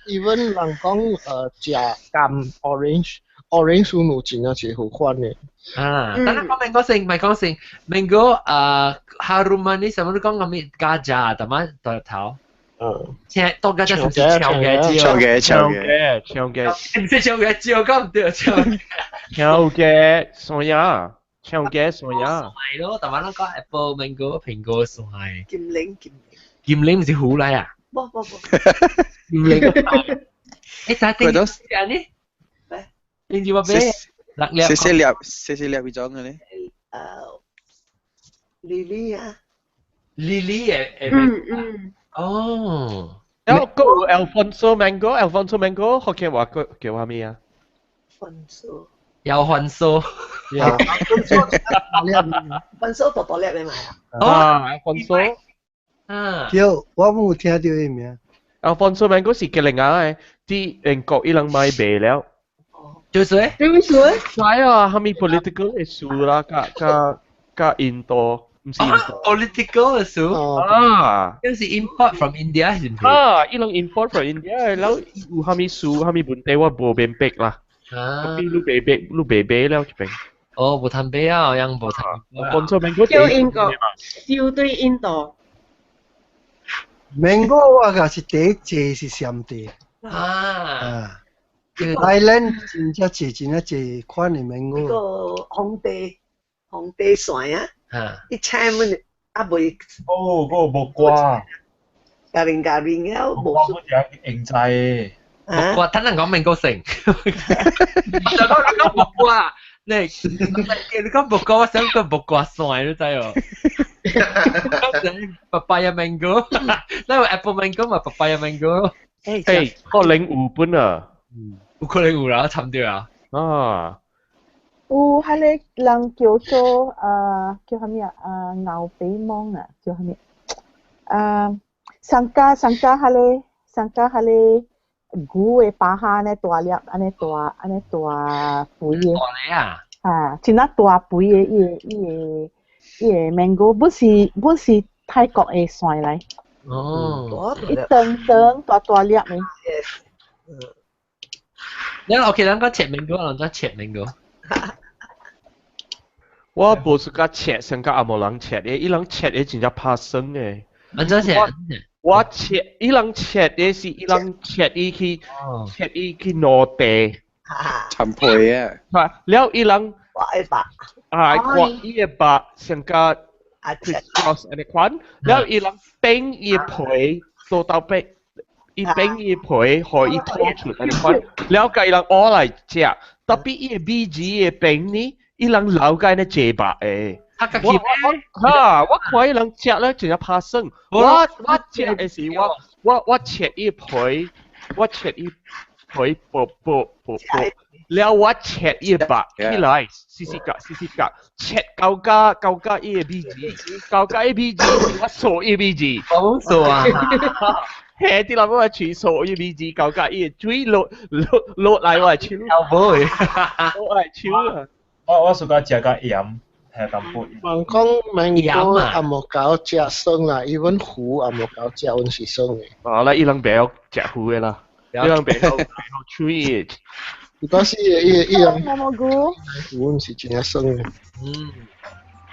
Even 人講食柑 orange，orange 有真正是好款的。啊，但係講 mango 先，唔係講先，mango 啊，harum manis，什麼都講咁咩 gajah，但係大頭。嗯。現當家真係長嘅長嘅長嘅長嘅。唔是長嘅椒，講唔對，長。長嘅蒜仔，長嘅蒜仔。係咯，但係咱講 apple mango 蘋果蒜。金鈴金鈴。金鈴唔是虎嚟啊？不不不。金鈴。你睇定住呢？定住我俾。六粒。細細粒，細細粒嗰種嘅咧。莉莉啊。莉莉嘅。嗯嗯。哦。有個 Alfonso Mango，Alfonso Mango 福建話叫叫咩啊？ Alfonso。有番薯。有。番薯大大粒嘅嘛？啊，Alfonso。啊。對，我冇聽到伊名。 Alfonso Mango 是吉林亞嘅，啲英國伊人買賣了。就是咧？就是咧？係啊，係咪 political issue 啦？加加加印度。唔是 political issue 啊，就是 import from India 是唔是？啊，伊人 import from India，然後有蝦米事，蝦米問題我無明白啦。啊，你白白你白白了這邊。哦，無談白啊，樣無談。講錯名個。叫英國，燒對印度。芒果我個是第一濟是暹地。啊。啊。Thailand 真正濟真正濟款的芒果。個紅地紅地蒜啊。伊請阮啊未。哦，嗰個木瓜。家己家己了無。木瓜嗰隻應制。木瓜，等陣講明個成。就講講木瓜，你你講木瓜，我想講木瓜蒜，你知哦。Papaya mango，那個 apple mango 嘛，papaya mango。誒，可能有本啊。有可能有啦，差唔多啊。啊。有彼個人叫做叫啥物啊？牛鼻芒啊，叫啥物？上加上加彼個上加彼個牛的巴哈呢大粒，按呢大按呢大肥的。大啊！啊，真啊大肥的，伊個伊個伊個 mango 本是本是泰國的蒜來。哦。伊長長大大粒的。你 OK，咱講切 mango，咱講切 mango。我無是甲切，先甲阿無人切的，伊人切的真正拍酸的。按怎切？我切，伊人切的是伊人切伊去切伊去攞地。陳皮啊！了伊人。刮一把。啊，刮伊的肉，先甲 criss cross 按呢款，了伊人變伊的皮做到尾，伊變伊的皮，予伊吐出按呢款，了共伊人挖來食，特別伊的米字的邊呢，伊人留個呢濟肉的。我我哈，我看伊人食咧真正拍算。我我食的是我我我切伊皮，我切伊皮薄薄薄薄，了我切伊肉起來，細細格細細格，切到加到加伊的米字，到加伊米字，我數伊米字。我數啊！嘿，啲人我喙數伊米字，到加伊的水落落落來我的手。冇我的手啊！我我 suka 食甲鹽，係淡薄。人講芒果也無夠食酸啦，even 芋也無夠食，阮是酸的。啊，那伊人袂曉食芋的啦，伊人袂曉袂曉吹的。，because 伊伊伊樣毛毛菇，菇是真正酸嘅。嗯，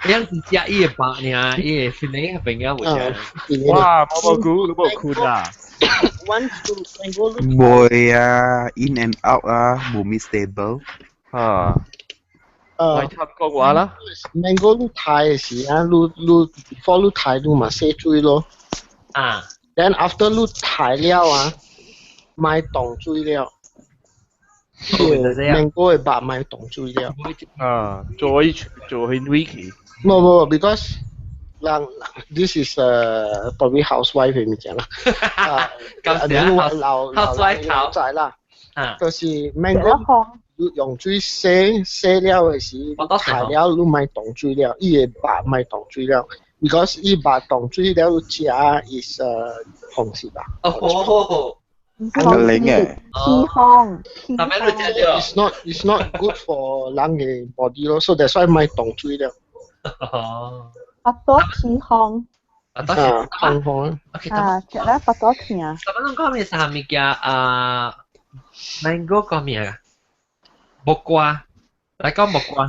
你樣是食伊個白爾，伊個 feeling 係變啊會食。哇，毛毛菇你冇困啊？ One two mango 袂啊，in and out 啊，無咪 stable。啊。來參講話啦。 mango 你刣嘅時啊，你你 before 你刣你嘛洗水咯。啊。 Then after 你刣了啊，莫動水了。mango 嘅肉莫動水了。啊，做去做去 wiki。冇冇，because 人 this is probably housewife 嘅物件啦。啊，老老老仔啦。就是 mango 你用水洗洗了嘅時，刣了你莫動水了，伊嘅肉莫動水了，because 伊肉動水了食 is 紅色吧。哦。個零嘅。起風。特別你食咗。 It's not good for 人嘅 body 咯，so that's why 莫動水了。哦。腹肚起風。啊，風風。啊，食了腹肚疼。特別攏講咩啥物件啊？mango 講咩啊？木瓜，來講木瓜。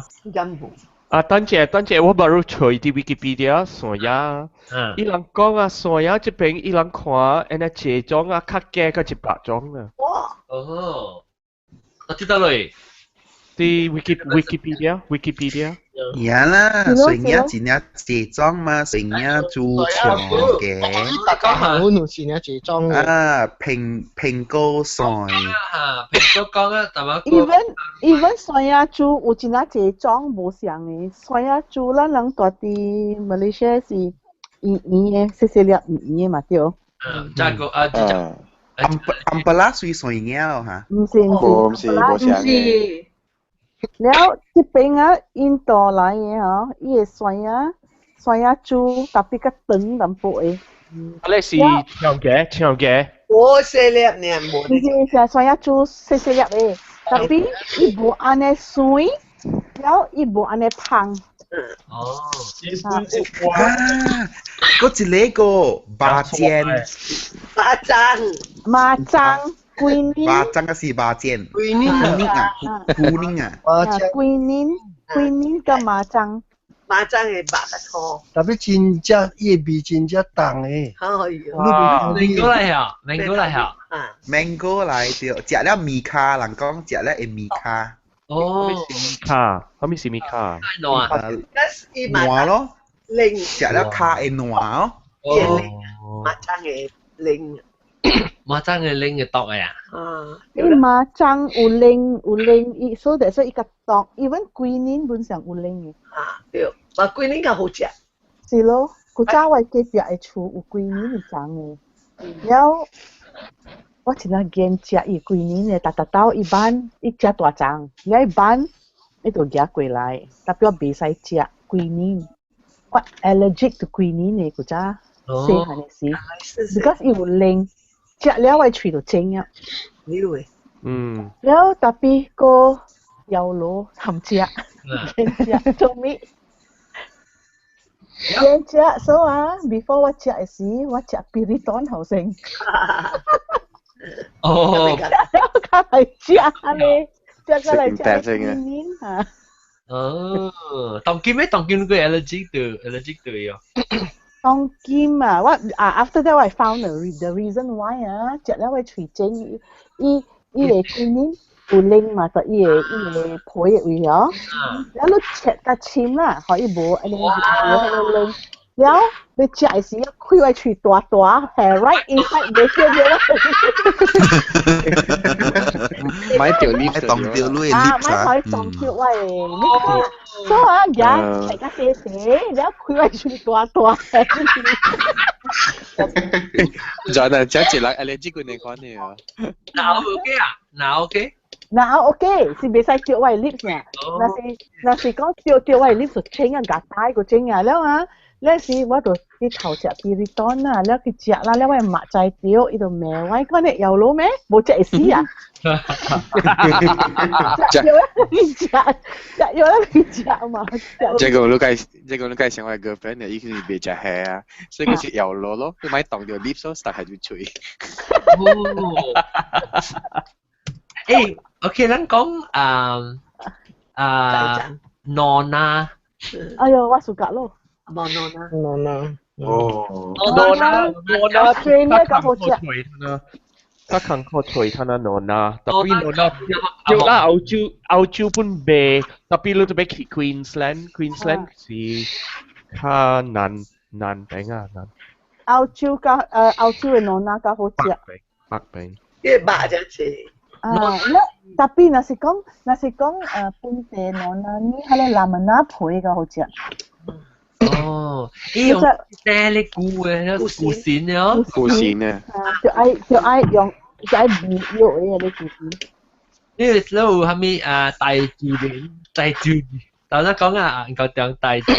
啊，等陣等陣，我 baru 揣佇 Wikipedia 山野，伊人講啊，山野這邊伊人看，按呢濟種啊，較加過100種啊。哇！哦，我知道嘞。佇 Wikipedia Wikipedia。呀啦，山野真正濟種嘛，山野煮長嘅。大家好，有真正濟種啊，蘋蘋果蒜。啊，蘋果講啊，但係 Even 山野豬有真正濟種無相的，山野豬咱人住佇馬來西亞是圓圓的，細細粒圓圓的嘛對。嗯，這個啊，這個。 អំពឡា屬山野咯嚇。毋是毋是，毋是無相的。了這邊啊，印度來的吼，伊的山野山野豬特別較長淡薄的。啊，你是長嘅長嘅。我細粒呢，無。毋是是山野豬細細粒的，特別伊無按呢酸，了伊無按呢芳。哦。啊，嗰一個肉煎。肉粽。肉粽。桂林，肉粽還是肉煎？桂林啊，桂林啊。桂林，桂林佮肉粽。肉粽的肉較粗。特別真正伊的味真正重的。好有。哇！mango 來呀，mango 來呀。 mango 來對，食了麵卡，人講食了會麵卡。哦。米卡，啥物是米卡？爛。爛咯。零。食了卡會爛哦。哦。肉粽的零。肉粽的零會毒的啊？啊。伊肉粽有零有零，伊所以說伊較毒，even 桂林本身有零的。啊，對，嘛桂林較好食。是咯，古早我隔壁的厝有桂林的種的，了我真正驚食伊桂林的，逐逐兜伊挽伊食大欉，了伊挽伊就舉過來，特別我袂使食桂林，我 allergic to 桂林的古早細漢的時，because 伊有零。食了我喙就腫啊。嗯。了特別個油螺含食，食做咩？先食，所以啊，before 我食的時，我食 Piriton 頭先。哦。了較來食咧，食過來食桂林啊。哦，當今咩？當今個 allergic to allergic to 喲。當今啊，我啊 after that I found the reason why 啊，食了我喙腫，伊伊個桂林有零嘛，就伊個伊個皮的位哦，了你切較深啦，予伊無按呢無彼个零，了你食的時，開我喙大大，係 right inside 袂見著啦。莫著 lips 當著你的啊， lips 啊。莫予伊撞著我的 lips，所以啊，舉食較細細，了開我喙大大。就係這一人 allergic 幾年款的啊。哪 OK 啊？哪 OK？若 OK，是袂使著我的 lips 爾。若是若是講著著我的 lips 就腫啊，咬大個腫啊，了啊，那時我就去頭食 Piriton 啊，了去食啦，了我目知著，伊就罵我講你搖螺咩？無食會死啊！食藥去食，食藥去食嘛。這個你該，這個你該想我 girlfriend 的，伊是袂食蝦啊，所以佢是搖螺咯，你莫動著 lips 咯，實係就喙。欸， OK，咱講啊啊，nona。哎喲，我暑假咯。無 nona。 Nona。哦。 Nona nona Australia 較好食。較艱苦揣他那 nona，tapi nona 對啦，澳洲澳洲本賣，tapi 你著欲去 Queensland，Queensland 是較難難頂啊難。澳洲較澳洲的 nona 較好食。北邊。伊肉真濟。啊，那 tapi 若是講本地 nona，你彼个 lamana 皮較好食。哦，伊用咩咧菇嘅，菇線嘅，菇線啊。就愛用就愛味藥的彼個菇線。呢個時候係咪啊大自然大自然？頭先講啊，夠講大大自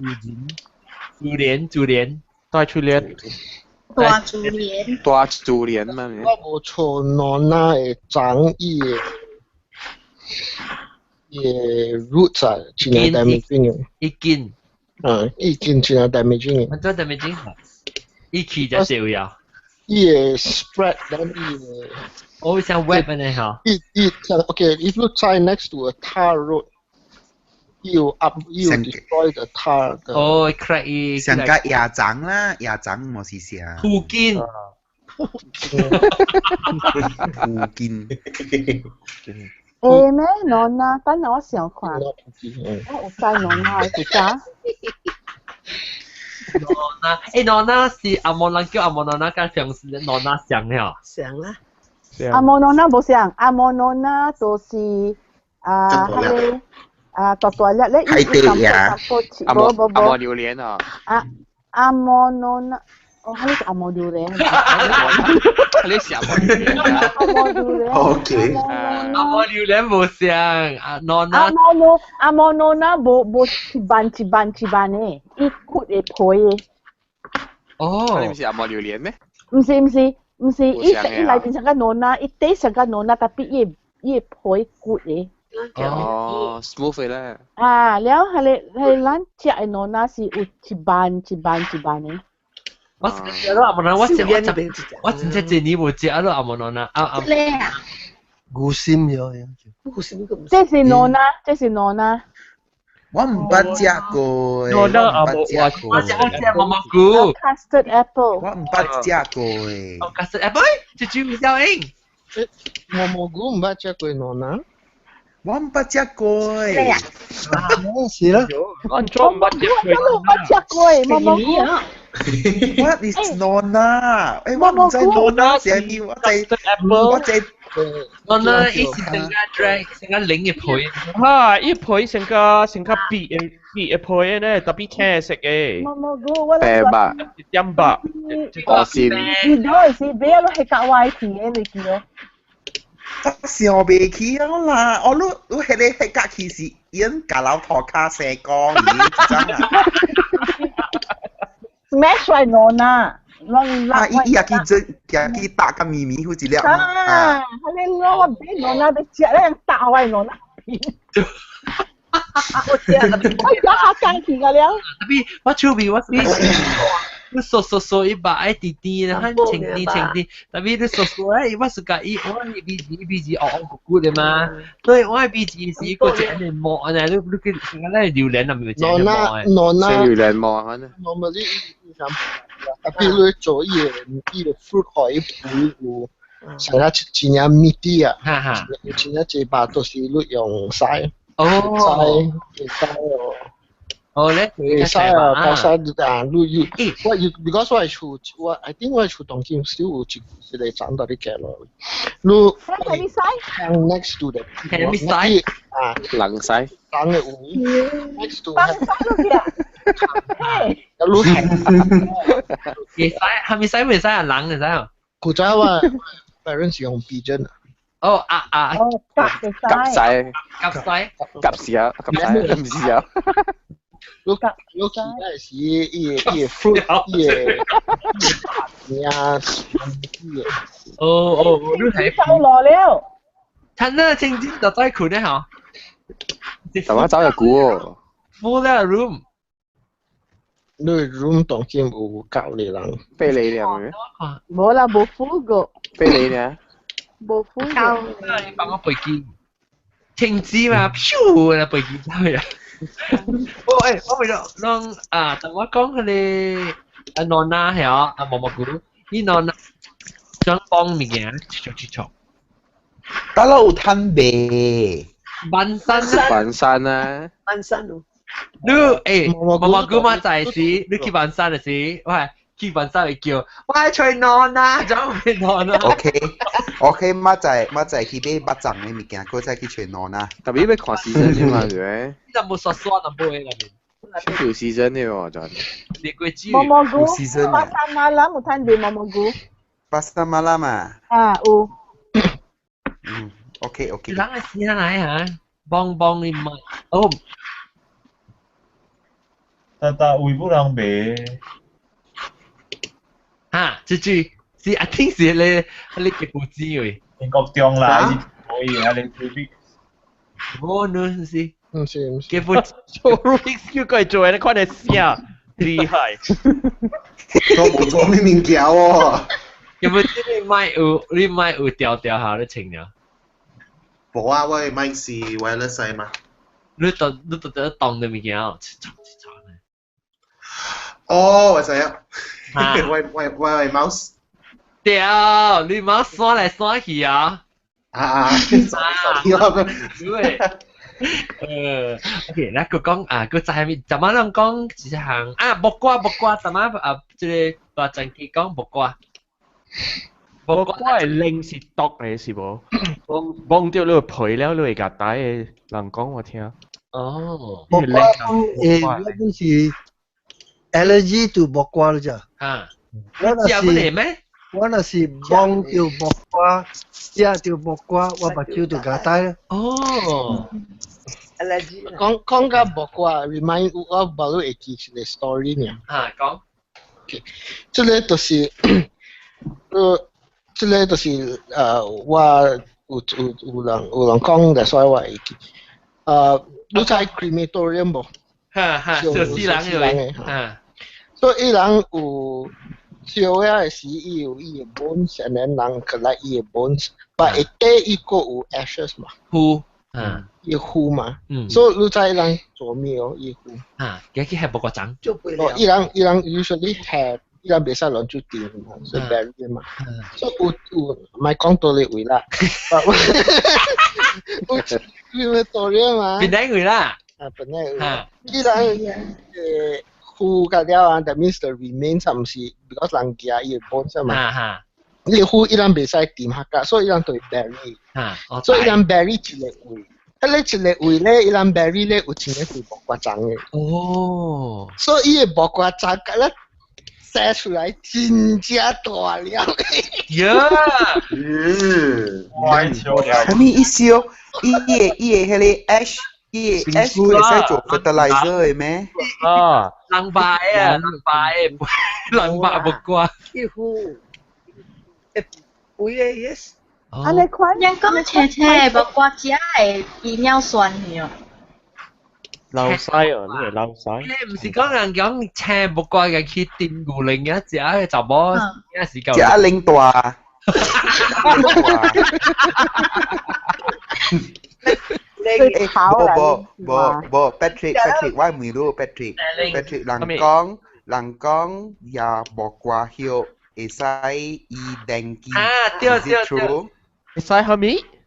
然，自然自然，大自然，大自然，大自然嘛。我無錯，nona 會長伊的伊的 roots 啊，真係 damaging 嘅。伊根。啊，伊根真係 damaging 嘅。安怎 damaging？伊起就少呀。伊會 spread then 伊會。哦，像 web 呢嚇。伊伊像 okay，if you try next to a tar road，you up you destroy the tar 的。哦，crack 伊。上個亞長啦，亞長冇是啥。福建。福建。會咩？Nona，等下我想看。我有知 nona 的國家。 Nona，nona 是紅毛人叫紅毛 nona，佮平時 nona 像了。像啦。紅毛 nona 無像，紅毛 nona 就是啊，彼个啊大大粒咧，海底呀。紅毛紅毛榴蓮啊。啊，紅毛 nona，哦，彼个是紅毛榴蓮。彼個是紅毛榴蓮。紅毛榴蓮。 OK。紅毛榴蓮無像，啊 nona。紅毛 no，紅毛 nona 無無一瓣一瓣一瓣的，伊骨的皮的。哦。你毋是紅毛榴蓮咩？毋是毋是毋是，伊伊內面像個 nona，伊底像個 nona，tapi 伊的皮骨的。哦，smooth 咧。啊，了彼个彼个咱食的 nona 是有一瓣一瓣一瓣的。我食了紅毛 nona，我食我食我真正一年無食了紅毛 nona 啊啊。咧啊！牛心咗，牛心個唔。這是 nona，這是 nona。我毋捌食過， nona 我毋捌食過。我食我食毛毛菇。 Custard apple。我毋捌食過誒。哦，custard apple，這種效應。毛毛菇毋捌食過 nona。我毋捌食過誒。是啦。我毋捌食過。我毋捌食過毛毛菇。 What is nona？我毋知 nona 是啥物，我知我知。 Nona 伊是成個 dry，成個冷嘅皮。哈，伊皮成個成個白的白的皮呢，tapi 青色的。毛毛菇，我白白。一點白。我先。你嗰陣時俾我係夾歪去的，你記哦？我想袂起啊啦！我你你彼个彼格去是因甲老塗跤生光，你知啊？ Smash 來 nona，啊！伊伊也去做，也去打個咪咪好一粒啊！彼個我俾 nona 欲食咧，打我 nona。我食，我食下干去個了。 Tapi 我手尾我你你嗦嗦嗦伊肉愛甜甜的，很清甜清甜。Tapi 你嗦嗦哎，我是佮伊，我的鼻子鼻子黑黑骨骨的嘛。所以我的鼻子是一個一個毛按呢，你你去成個咱榴蓮啊，咪一個毛的。 Nona 榴蓮毛啊，normally 伊啥，tapi 你做伊个伊个 fruit 可以配有，成日真正 meaty 啊，有真正濟肉都是你用曬。哦。曬會使哦。哦咧，會使啊，加晒啊，你要我要，because 我的厝我 I think 我的厝當今still 有一一個長到你行落，你係咪使 next to the 係咪使啊？冷使長的位 next to 放晒落去啊！嘿，一路行，會使係咪使會使啊？冷會使啊？古早我 parents 用 pigeon 啊。哦啊啊！哦，夾會使，夾使，夾使，夾死啊！夾使，唔是啊！你你其他是伊個伊個 fruit 伊個伊個啊，伊個。哦哦，你睇走落了。趁啦，清朝就再困咧嚇。台灣走入估哦。 Full 啦 room。你 room 當今有教你人。俾你咧，係咪？無啦，無 full 個。俾你咧。無灰嘅。你幫我飛機，停止嘛，咻，那飛機走去啊！我誒，我為咗攏啊，同我講佢哋阿諾娜係啊，阿毛毛菇，伊諾娜想幫物件，切切切。得啦，有攤未？萬山啊！萬山啊！萬山哦。你誒，毛毛菇嘛在時，你去萬山的時，喂，去萬山會叫，我吹諾娜，怎會諾娜？OK OK，馬仔馬仔去買肉粽的物件，閣再去揣諾娜。特別欲看 season 的嘛，對。你就無刷刷就無的啦。有 season 的喎，就。你過子。毛毛菇，pasar malam 有趁賣毛毛菇。 pasar malam 啊？啊，有。嗯，OK OK。人係先來嚇，幫幫你買，哦。但但維吾人賣。嚇，這句是啊，聽是你你嘅故事喂。英國中來是可以啊，你對比。無，你是？唔是唔是。嘅故做 Rubik's Cube 過做，你看你寫厲害。我無做咩物件喎。有冇知你麥有你麥有調調下你清了？無啊，我的麥是 wireless 的嘛。你當你當得當的物件哦，切切切。哦，我知啊。我我我的 mouse。對，你 mouse 刷來刷去啊。啊啊！對。OK，咱閣講啊，閣知咪？怎麼人講一項啊？木瓜木瓜，怎麼啊？這個大前期講木瓜。木瓜的靈是毒的，是無？摸著你皮了，你會共打的人講我聽。哦。木瓜誒，我本是 allergy to 木瓜了咋？啊。我若是我若是摸著木瓜，食著木瓜，我目睭就咬呆了。哦。 allergy。講講到木瓜，remind 我無你會記一個 story 爾。啊，講。這個就是。這個就是我有有有人有人講的，所以我會記。你知 crematorium 無？哈哈，燒死人的。啊。所以伊人有燒了的時，伊有伊的 bones，and then 人 collect 伊的 bones，but 下底伊閣有 ashes 嘛。灰。嗯。伊灰嘛。嗯。所以你知伊人做咩哦？伊灰。啊，佢去係木瓜種。哦，伊人伊人 usually 係。伊人袂使亂做電嘛，所以 bury 嘛。所以有有，莫講佗咧位啦。有 crematorium 嘛？邊個位啦？啊，本來位。伊人灰甲了啊，that means the remains 毋是，because 人寄伊的 bones 嘛。你灰伊人袂使掂下架，所以伊人就會 bury。所以伊人 bury 一個位。彼個一個位咧，伊人 bury 咧有一個是木瓜欉的。哦。所以伊的木瓜欉甲咧。寫出來真正大粒。呀！嗯，啥物意思哦？伊個伊個彼個 ash，伊個 ash 會使做 fertilizer 的咩？啊，人白啊，人白，人白木瓜。幾乎，會的 yes。按呢款，人講切切木瓜食會泌尿酸去哦。流屎哦，你係流屎。你唔是講人講青木瓜嘅去燉牛奶嘅，食個查某，也是夠。食奶大。無無無無，Patrick Patrick，我問你 Patrick Patrick，人講人講也木瓜葉會使醫 dengue。啊，對對對。會使啥物？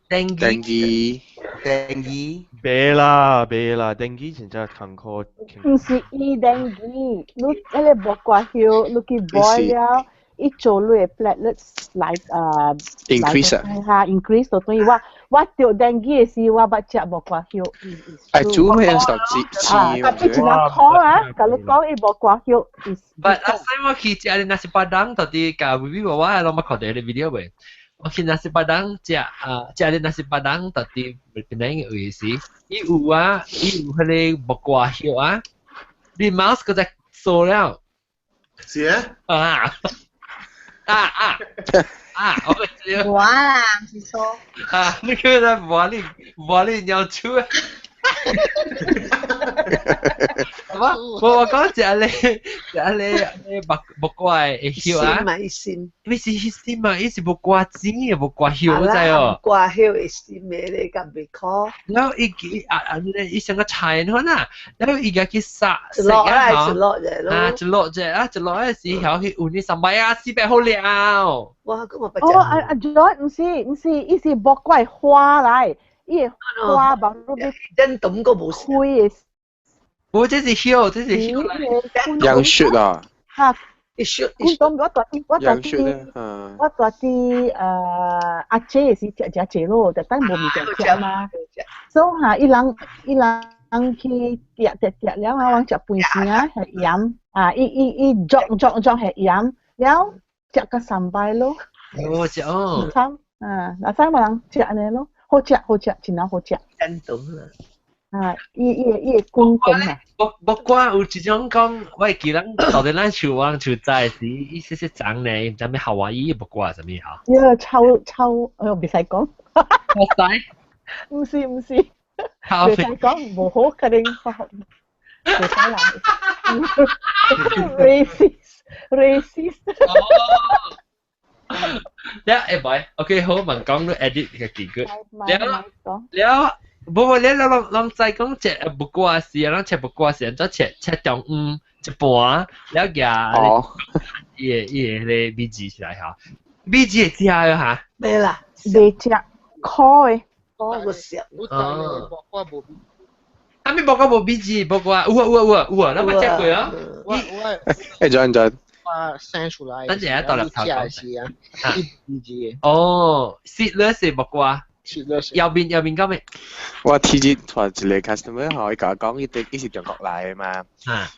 dengue。 dengue。袂啦袂啦，dengue 真正艱苦。毋是醫 dengue，你彼個木瓜葉，你去 boil 了，伊做你的 platelets 來啊 increase 啊，哈 increase 就等於我我著 dengue 的時，我捌食木瓜葉。哎，煮咩時候煮？啊，特別一人講啊，共你講伊木瓜葉是。 But last time 我去食 nasi padang，到底共 Vivi 話我攏捌看到彼個 video 未？我去 nasi padang 食啊，食個 nasi padang 到底檳城位時，伊有啊，伊有彼個木瓜葉啊，你 mouse 閣再掃了。是啊？啊啊啊啊！我個知。我啦，毋是錯。啊！你叫他磨你磨你尿出。我講食咧食咧木木瓜的葉啊，心嘛，伊心，咩是心嘛？伊是木瓜籽的木瓜葉，我知哦。木瓜葉會心的咧，敢袂苦。然後伊伊啊啊，伊像個菜款啊，然後伊個去殺一落啊，一落啫咯。啊，一落啫，啊，一落嗰時候去換啲300啊，400好了。哇，咁我不哦，阿阿 John 毋是毋是，伊是木瓜花來，伊個花幫你真懂個無開的。無，這是葉，這是葉來。楊雪啊！哈，雪。我我住我住佇我住佇阿姐是食食濟咯，特等無物件食嘛。所以哈，伊人伊人去食食食了啊，往食飯時啊，係鹽啊，伊伊伊作作作係鹽，了食個3擺咯。哦，食哦。慘啊，嗱三個人食按呢咯，好食好食，真好食。真懂啦。啊，伊伊伊會滾滾啊！木木瓜有一種講，我會記得到底咱樹我樹栽時，伊細細長呢，毋知咩夏威夷木瓜啥物吼。伊個臭臭，哎喲，袂使講。唔使。毋是毋是，袂使講，無好可能袂使啦。Racist racist。了會袂？OK 好，問講你 edit 個幾個。了了。無無，你攏攏知講切木瓜時，攏切木瓜時，怎切切中央一半，了夾伊個伊個迄個米字起來吼，米字會食哈？袂啦，袂食，苦的。苦個食。哦。啊，咪木瓜無米字，木瓜有啊有啊有啊有啊，咱捌食過啊。我我。欸，轉轉。我生出來。等陣到入頭講。是啊，米字。哦，雪咧是木瓜。右邊右邊講咩？我天日帶一個 customer 吼，伊共我講，伊頂伊是中國來的嘛，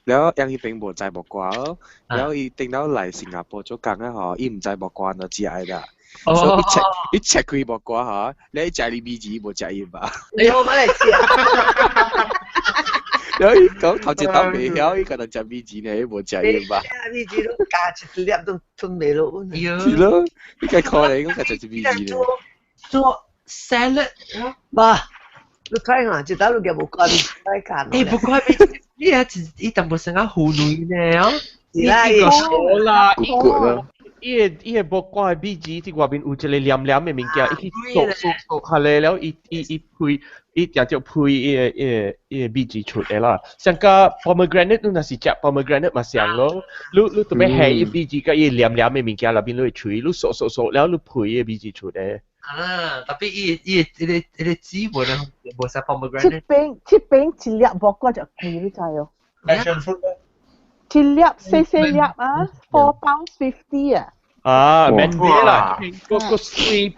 了後伊頂無知木瓜咯，了後伊頂到來新加坡做工啊吼，伊毋知木瓜哪食的啦，所以伊切伊切開木瓜吼，了伊食伊米字無食伊吧。你好，我來食。了伊講頭一道袂曉，伊可能食米字呢，伊無食伊吧。米字攏加一粒都吞袂落。是咯，你較可憐，講食一米字呢。做 salad 無，你睇下，一道你嘅無關睇看。欸，不怪你啊，一淡薄成個婦女呢哦。是啦，好啦，伊個伊個木瓜的米字佇外面有一個黏黏的物件，伊去做做做下來了，伊伊伊配伊定就配伊個伊個伊個米字出來啦。像個 pomegranate，你若是食 pomegranate 嘛像咯，你你特別下伊米字佮伊黏黏的物件內面，你會吹，你嗦嗦嗦了，你配伊個米字出來。啊，特別伊伊伊個伊個籽無呢，無啥 pomegranate。這邊這邊一粒木瓜就貴，你知哦？Passion fruit 咧？一粒細細粒啊，£4.50啊！啊，免買啦，個個水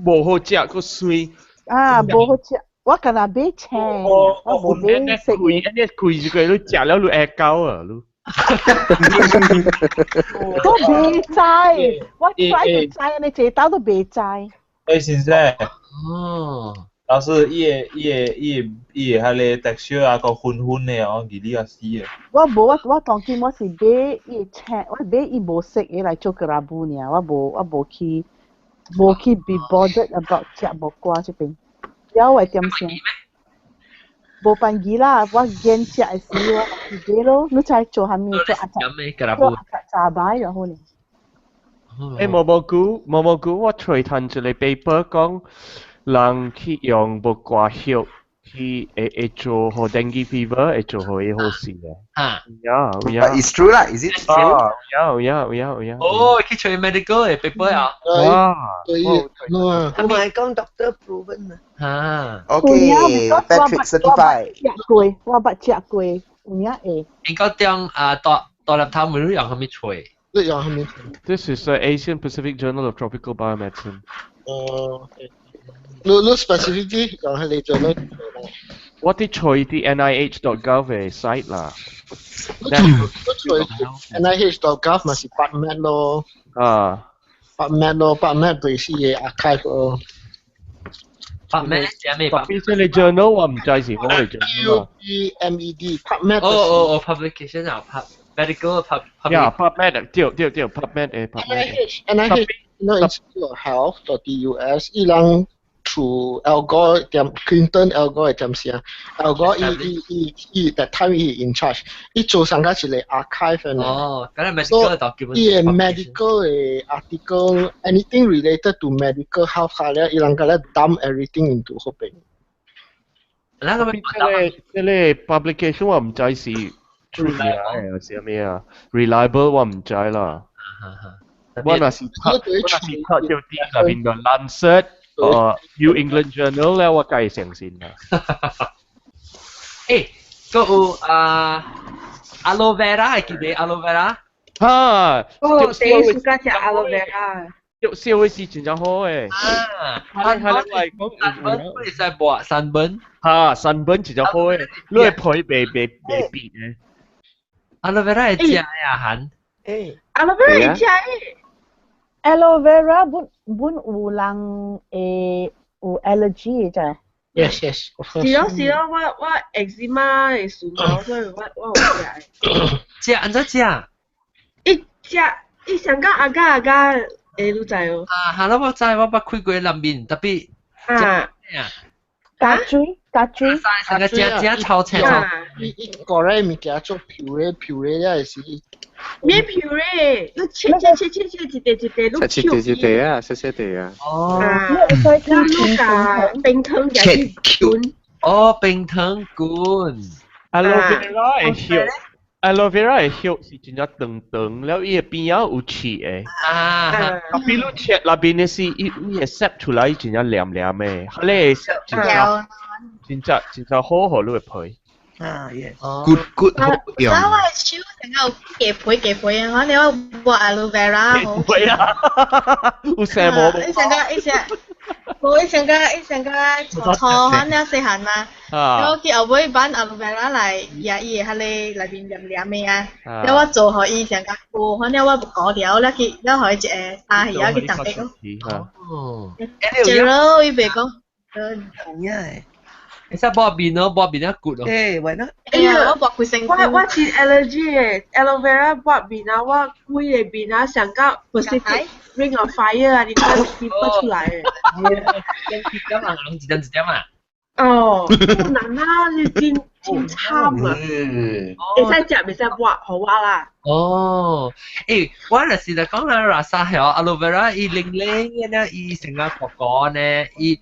無好食，個水。啊，無好食，我干那買青，我無買食。開，按呢開一個，你食了你會狗啊，你。都袂知，我 try 就知，你這道都袂知。欸，先生。哦。老師，伊個伊個伊個伊個彼個 texture 啊，個粉粉的哦，二你啊死的。我無，我我當今我是買伊青，我買伊無色的來做 kerabu 爾，我無我無去無去 be bothered about 食木瓜這邊。了我點聲？無辦法啦，我見食的時我去買咯。你知做啥物？做阿雜，做阿雜雜擺就好咧。欸，毛毛菇，毛毛菇，我揣趁一個 paper 講，人去用木瓜葉去會會做予 dengue fever 會做予伊好勢的。啊。有有。 But it's true 啦，is it true？有有有有。哦，去揣 medical 的 paper 啊。哇。對，我咪講 doctor proven 啊。啊。 Okay，Patrick certified。食過，我捌食過，有影會。應該中啊，大大粒頭咪用啥物揣？ This is the Asian Pacific Journal of Tropical Biomedicine. 哦，你你 specifically 講係你做咩？我佇揣佇 NIH.gov 的 site 啦。你揣 NIH.gov 嘛是 PubMed 咯。啊。 PubMed 咯，PubMed 就是個 archive 咯。 PubMed 係咩？特別是你 journal 我毋知是我的 journal。 PubMed PubMed。哦哦哦，publication 啊，pub medical pub。 Yeah, PubMed 對對對，PubMed 的 PubMed。 NIH NIH Institute of Health dot US 伊人 through Al Gore 點 Clinton Al Gore 點先，Al Gore 伊伊伊伊 that time 伊 in charge，伊做上個一個 archive 呢。哦，咁係 medical document。伊個 medical 嘅 article anything related to medical health 咧，伊人個咧 dump everything into 嗰邊。那個這個這個 publication 我唔知是 true 嘅，是咩啊？reliable 我唔知啦。我若是讀，我若是讀就啲那邊個 Lancet New England Journal 咧，我梗係相信啦。誒，個有啊 aloe vera 係記得 aloe vera？哈，哦，第一次食 aloe vera。藥燒的是真正好誒。啊，係係嚟講， sunburn 會使抹 sunburn。哈，sunburn 真正好誒，你會皮袂袂袂變誒。 aloe vera 會食呀，韓。誒，aloe vera 會食誒。 Aloe vera 本本有人會有 allergy 嘅啫。 Yes, of course. 是咯是咯，我我 eczema 的時候，所以我我有食的。食按怎食？伊食伊上個阿加阿加會你知哦。啊，哈，我知，我捌開過南面，特別啊，加水加水，成個食食超青。伊伊個咧物件做 puree puree 了是。咩 puree？你切切切切切一塊一塊，你切切一塊啊，細細塊啊。哦。你加冰糖加去滾。哦，冰糖滾。 Aloe vera 的葉，aloe vera 的葉是真正長長，了伊的邊仔有刺的。啊。啊，比如切那邊的是伊伊會攝出來真正黏黏的，彼個攝真正真正真正好予你的皮。啊，yes。骨骨好用。我的手成個有雞皮雞皮啊！我你我抹 aloe vera 好。皮啊！有生毛無？伊成個伊成，無伊成個伊成個粗粗漢了細漢嘛。我去後尾挽 aloe vera 來，也伊會彼個內面黏黏的啊。了我做予伊成個有，反正我糊掉了去，了予伊一個沙魚仔去重滴咯。哦。食咯，伊袂講。同樣的。會使抹面咯，抹面啊骨咯。誒，why not？哎呀，我抹規身我我是 allergy 的，aloe vera 抹面啊，我規個面啊，上到 Pacific Ring of Fire 啊，你看皮出來的。一點啊，一點一點啊。哦，好難啊，你真真慘啊！會使食，袂使抹，予我啦。哦，誒，我就是來講啦，rasa 係 aloe vera 伊零零嘅呢，伊成個個個呢，伊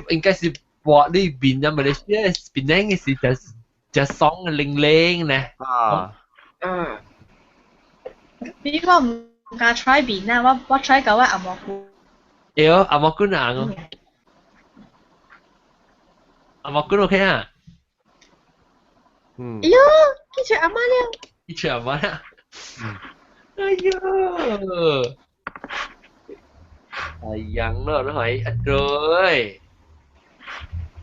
應該是抹你面啊，馬來西亞檳城嘅是就就爽零零呢。啊。嗯。你我毋敢 try 面啊，我我 try 到我紅毛菇。對，紅毛菇硬哦。紅毛菇 OK 啊。嗯。哎喲，去揣阿媽了。去揣阿媽了。哎喲。哎呀，咯，你係一對。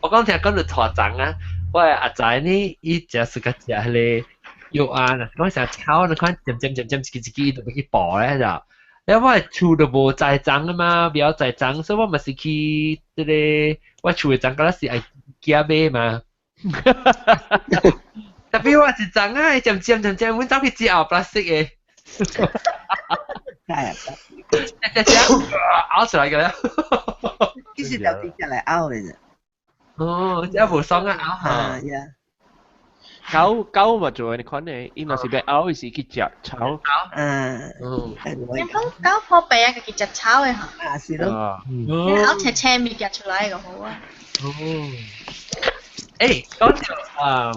我講聽講到大腸啊，我阿仔呢，伊食是個食彼個藥啊，講成炒，你看點點點點一支一支就欲去補咧就。了我厝都無栽種啊嘛，不曉栽種，所以我嘛是去這個我厝的種，敢若是愛寄買嘛。特別我是種啊，漸漸漸漸，阮走去食後 plastic 的。係啊，食食咬出來個了。其實就直接來咬的啫。哦，這無爽啊，咬下。呀。狗狗嘛做按呢款的，伊若是欲咬，伊是去食草。嗯。你講狗破病啊，家己食草的吼。啊，是咯。你咬青青物件出來就好啊。哦。誒，講到啊，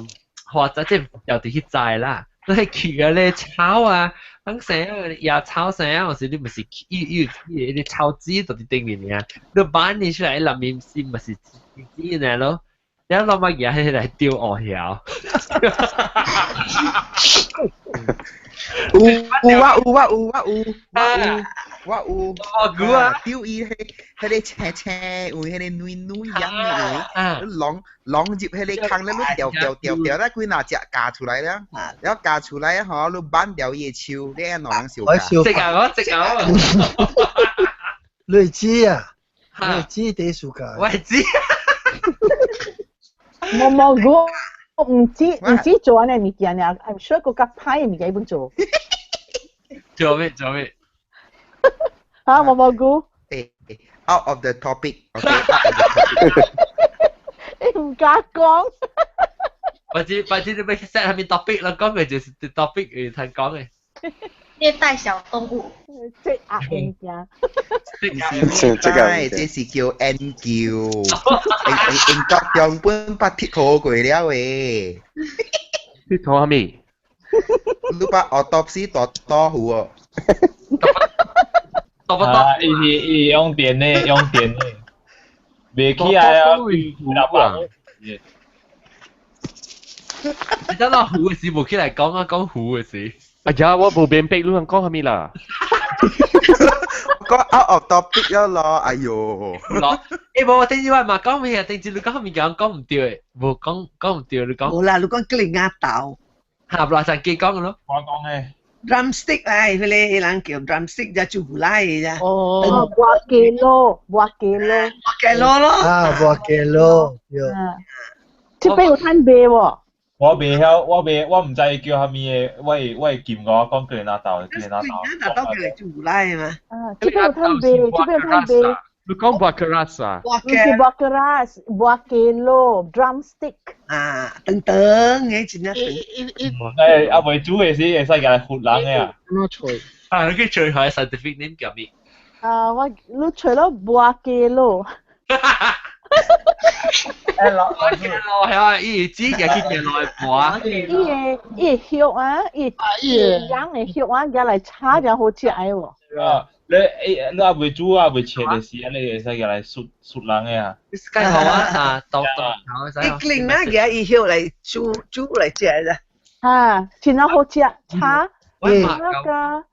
或者即又佇去摘啦，你去個咧草啊，咱生野草生啊，有時你毋是伊伊伊個草籽就佇頂面爾，你挽你出來，內面是毋是籽呢咯？然後老媽爺迄來丟烏曉。有有啊有啊有啊有，我有我有。哦，有啊。丟伊彼彼個青青，有彼個軟軟樣的位，攏攏入彼個空咧，你掉掉掉掉，咧幾若隻咬出來了，了咬出來吼，你挽掉伊的樹，你按兩人相咬。食啊我食啊我。你知啊？你知第暑假？我知。冇冇，我毋止毋止做按呢物件爾，I'm sure 閣較歹的物件伊本做。做咩做咩？嚇，毛毛菇。誒，out of the topic，OK，out of the topic。你唔敢講。或者你欲 set 啥物 topic 啦，講嘅就是 topic 會通講嘅。虐待小動物。這壓物件。這個這是叫研究，英英國中本捌鐵塗過了誒。鐵塗啥物？你捌 autopsy 大多糊哦。多不多？啊，伊是伊用電的，用電的，袂起來啊，老板。你等到糊嘅時無起來講啊，講糊嘅事。哎呀，我無明白你人講啥物啦。講 out of topic 了咯，哎喲。咯，欸無我頂次我嘛講咩啊？頂次你講啥物件講毋對的，無講講毋對，你講。無啦，你講吉利亞豆。哈，無啦，上記講咯。我講的。 drumstick 啊，彼個彼人叫 drumstick 就煮來的啫。哦，buah keluak，buah keluak。 buah keluak 咯。啊，buah keluak，對。這邊有趁賣無？我袂曉，我袂，我毋知伊叫啥物的，我會撳我講吉連拿豆，吉連拿豆。拿豆叫煮來的嘛。啊，這邊有趁賣，這邊有趁賣。你講 buah keras 啊？毋是 buah keras，buah keluak drumstick。啊，長長的真正長。誒，啊未煮的時會使共來唬人的啊。我揣。啊，你去揣下 scientific name 叫咩？啊，我你揣了 buah keluak。誒，老老係啊，伊自己去見來盤。伊個葉啊，伊伊樣的葉啊，舉來炒就好食的喎。啊，你誒，你還未煮啊，未切的時，你會使舉來唬唬人的啊。你好啊，啊，豆豆，伊另啊，舉伊葉來煮煮來食啦。啊，真正好食，炒炒加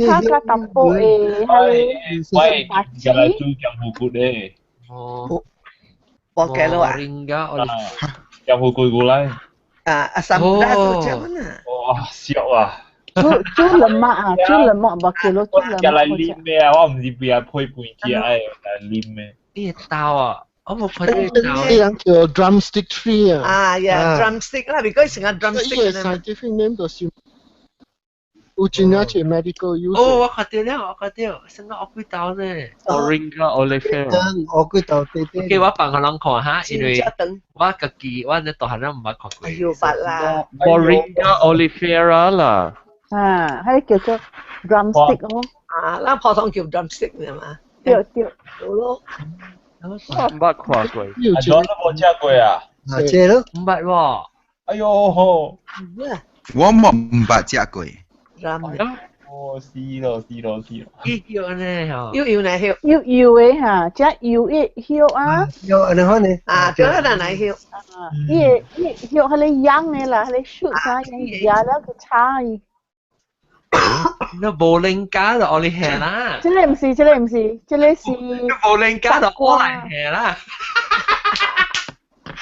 炒加淡薄的，彼個。我會舉來煮鹹虎骨的。哦。 buah keluak 啊？鹹虎骨過來。啊，啊，三不都食嘛。哇，俗啊！煮煮 lemak 啊，煮 lemak buah keluak 煮 lemak。來啉的啊，我毋是邊啊配飯食的，來啉的。你會豆啊？我無看過豆。呢人叫 drumstick tree 啊。啊呀，drumstick 啦，because 成個 drumstick。伊個 scientific name 就是有真正是 medical use。哦，我看到了，我看到，成個烏龜豆呢。 Moringa oleifera。烏龜豆對對。給我放予人看哈，因為我家己我咧大漢人毋捌看過。哎喲，捌啦。 Moringa oleifera 啦。啊，彼個叫做 drumstick 哦。啊，咱普通叫 drumstick 嘛。對對。好咯。我毋捌看過。啊，我都無食過啊。啊，這咯。毋捌喎。哎喲。我嘛毋捌食過。哦，是咯，是咯，是咯。伊葉呢？吼。有油呢葉。有油的哈，這油的葉啊。有按呢款呢？啊，對啊，咱來葉。啊，伊個伊葉彼個秧的啦，彼個樹啥樣，壓了去炒伊。那無靈加就愛你下啦。這個毋是，這個毋是，這個是。無靈加就我來下啦。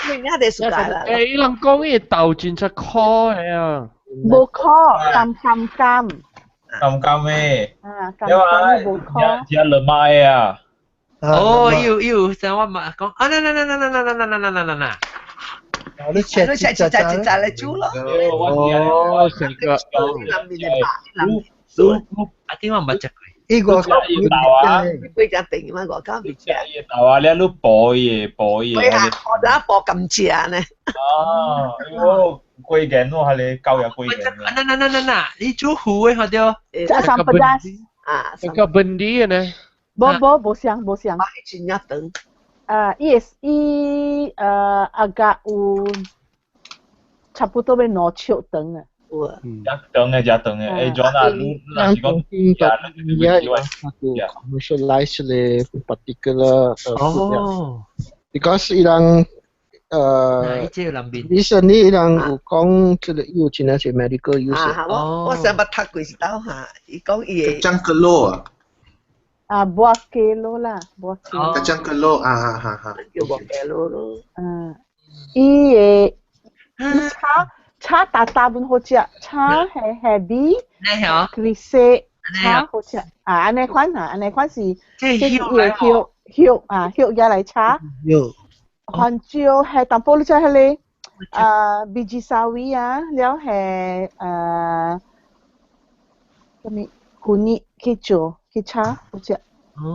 你亞得暑假啦。欸，伊人講伊豆真正苦的啊。無苦，甘甘甘。甘甘的。啊，甘甘無苦。食 lemak 的啊。哦，有有，像我嘛講啊，嗱嗱嗱嗱嗱嗱嗱嗱嗱嗱嗱。你切你切一隻一隻來煮咯。哦，成個。啊，點我毋捌食過。伊個豆啊，幾隻定嘛，外口未食。伊豆啊，你你補伊補伊。對啊，我等補甘蔗呢。啊，喲，貴件喎，係你夠有貴件。嗱嗱嗱嗱嗱，你煮糊的看到？這 asam pedas。啊，這個本地的呢？無無無相無相。真正長。啊，伊伊agak 有差不多欲兩尺長啊。有啊。遮長的，遮長的，欸，怎啊？你若是講，而家 commercialize 咧 particular 哦，because 伊人recently 伊人有講這個有真正是 medical use。啊，我上捌讀過一道哈，伊講伊會。 Kacang kelor 啊。啊，buah keluak 啦，buah keluak。 Kacang kelor 啊哈哈哈。叫 buah keluak 咯。嗯，伊會伊炒炒大大本好食，炒係 heavy，綠色炒好食。啊，按呢款啊，按呢款是，這是伊的葉葉啊，葉拿來炒。葉。番椒係淡薄，你知彼個啊，biji sawi 啊，了係啊，啥物苦力去做去炒好食。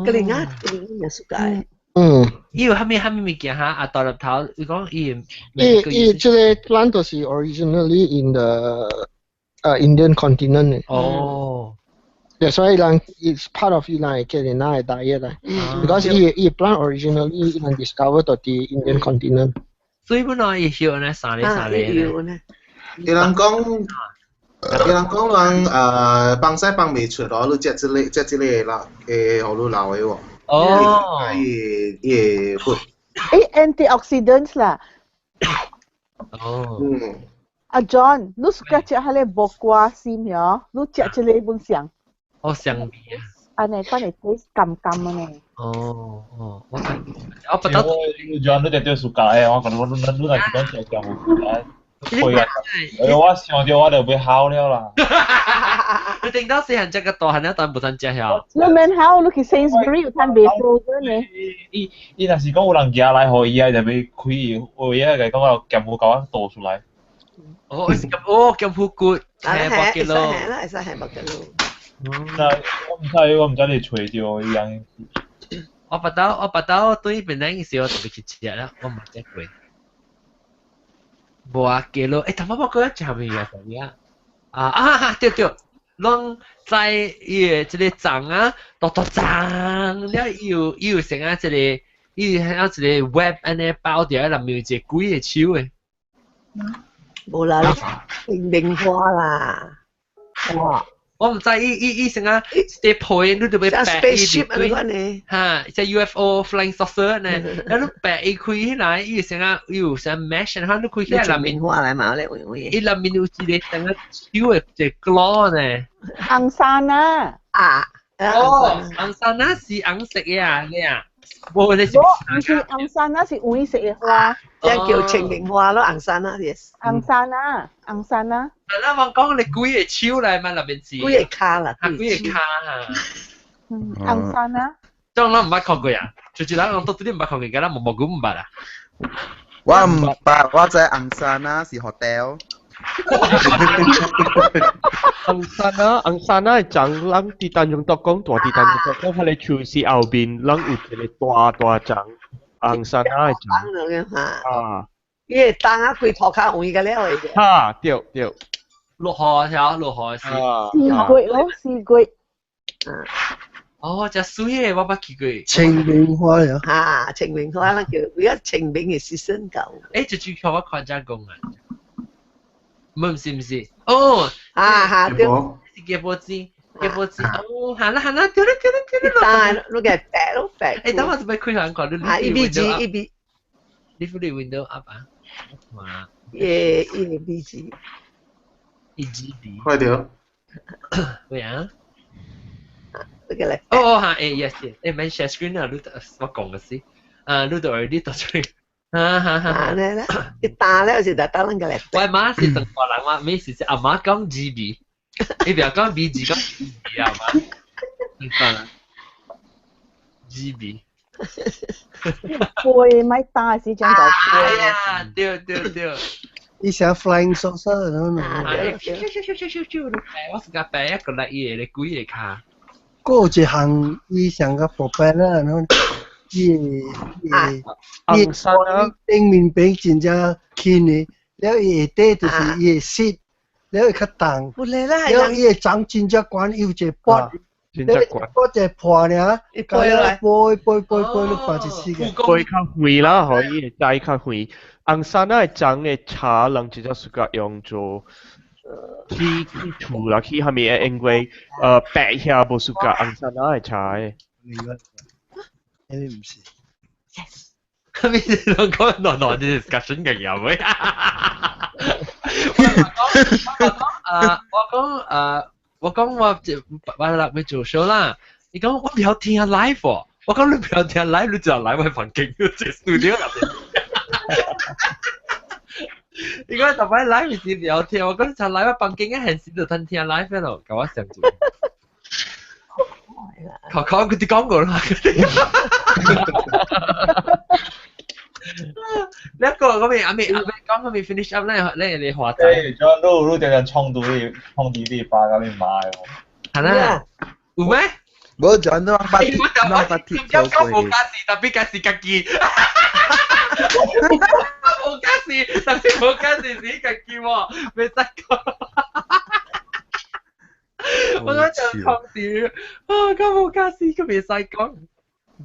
格林啊，格林也是解。嗯。伊有蝦米蝦米物件哈？啊，大粒頭，你講伊伊伊這個 plant 就是 originally in the Indian continent 哦。 That's why 人 it's part of 伊人的格林納的 diet 啦。Because 伊伊 plant originally 伊人 discover 到佇 Indian continent。所以本來伊曉呢，三個三個。呢。伊人講，伊人講人幫西幫未出咯，你食這個食這個啦，會予你老的喎。哦。伊伊會。誒，antioxidants 啦。哦。嗯。阿 John，你 suka 食彼个木瓜絲苗？你食這個本上？哦，香味啊！按呢，款會 taste 甘甘的呢。哦哦，我看，我不得。 John，你直接 suka 的，我講我你你若是講食食有 suka，會啊！哎我想著我就欲哭了啦。你頂到細漢食個大漢了，當無通食曉。你免哭，你去 Sainsbury 有通賣 frozen 的。伊伊若是講有人寄來予伊啊，就欲開伊，有伊個講我劍斧共我倒出來。哦，哦，劍斧骨，係百幾咯。會使啦，會使係百幾咯。那我毋知，我毋知你揣著伊樣。我捌到，我捌到對邊個時我特別去食啦，我毋食過。無啊，記咯，欸，頭先我講食啥物啊？啥物啊？啊啊，對對，攏在伊個這個叢啊，大大叢了，伊有伊有成啊一個，伊有一個 web 按呢包著，內面有一個鬼的手的。無啦，清明花啦，哇！我毋知伊伊伊成啊，一個皮你就欲白伊開，哈，隻 UFO flying saucer 呢，然後你掰伊開起來，伊成啊，伊有成 mesh，然後你開起來內面花來嘛咧，喂伊內面有一個成啊手的一個 claw 呢。紅山啊！啊！哦，紅山啊是紅色的啊，你啊，無你是。無，毋是紅山啊，是黃色的花。這叫清明花咯，紅山啊，yes。紅山啊，紅山啊。啊，我講你幾個手來嘛，內面是。幾個跤啦，啊，幾個跤啊。嗯，紅山啊。這種咱毋捌看過啊，就是咱講到底毋捌看過，敢若毛毛菇毋捌啊。我毋捌，我知紅山啊是 hotel。紅山啊，紅山啊，長咱佇丹絨島講，大佇丹絨島講，彼個樹是後面，咱有一個大大長紅山啊的長。啊。伊會當啊，規塗跤黃個了的。哈，對對。落雨條，落雨時。四季咯，四季。哦，真媠的，我捌去過。清明花呀。啊，清明花，咱叫為咗清明的時陣到。欸，這句我看真講啊。毋是毋是，哦，啊哈，對，是雞脖子，雞脖子，哦，行啦行啦，對啦對啦對啦，當然，你個白咯白。欸，等我準備開下看，你啊，一 B G 一 B，你付你 window up 啊？哇，耶，一 B G，一 G B，快點。喂啊？這個來。哦哦哈，欸 yes yes，欸免 share screen 啊，你我講嘅是，啊，你都 already 讀出。哈哈哈！啊，咧，一打了就打打啷個來。我媽是中國人嘛，每次是阿媽講 G B，你不要講 B G，講 G B 阿媽。你算啦，G B。背咪打時將就背。啊，對對對。伊像 flying saucer 咁啊！我是個白一個來伊個鬼個跤。閣有一項伊像個寶貝啦，然後。伊伊伊頂面餅真正輕的，了伊下底就是伊的色，了伊較重，了伊的長真正懸，伊有一個鉢，了鉢一個破爾，撥撥撥撥撥，你看一次個。撥較肥啦，予伊會栽較肥。紅山仔的種的茶，人真正 suka 用做去去厝啦，去啥物的，因為白遐無 suka 紅山仔的茶的。呢毋是。 Yes。咩兩個暖暖的 discussion 嘅嘢喂？我講啊，我講啊，我講我我啦要做 show 啦。你講我不要聽 live 喎，我講你不要聽 live，你就來我房間，這 studio 入面。你講特擺 live 是不要聽，我講就來我房間嘅現時就通聽 live 咯，共我想住。靠靠，佢哋講過啦。你個嗰邊阿未阿未講嗰邊 finish up 咧，咧你話齋。誒，將你你定定創到你創啲你爸甲你媽哦。係啦，有咩？無轉都捌捌捌鐵頭過。無家事，特別家事家己。無家事，特別無家事是家己喎，未得講。我講就空調，啊，咁無家事，佢未使講，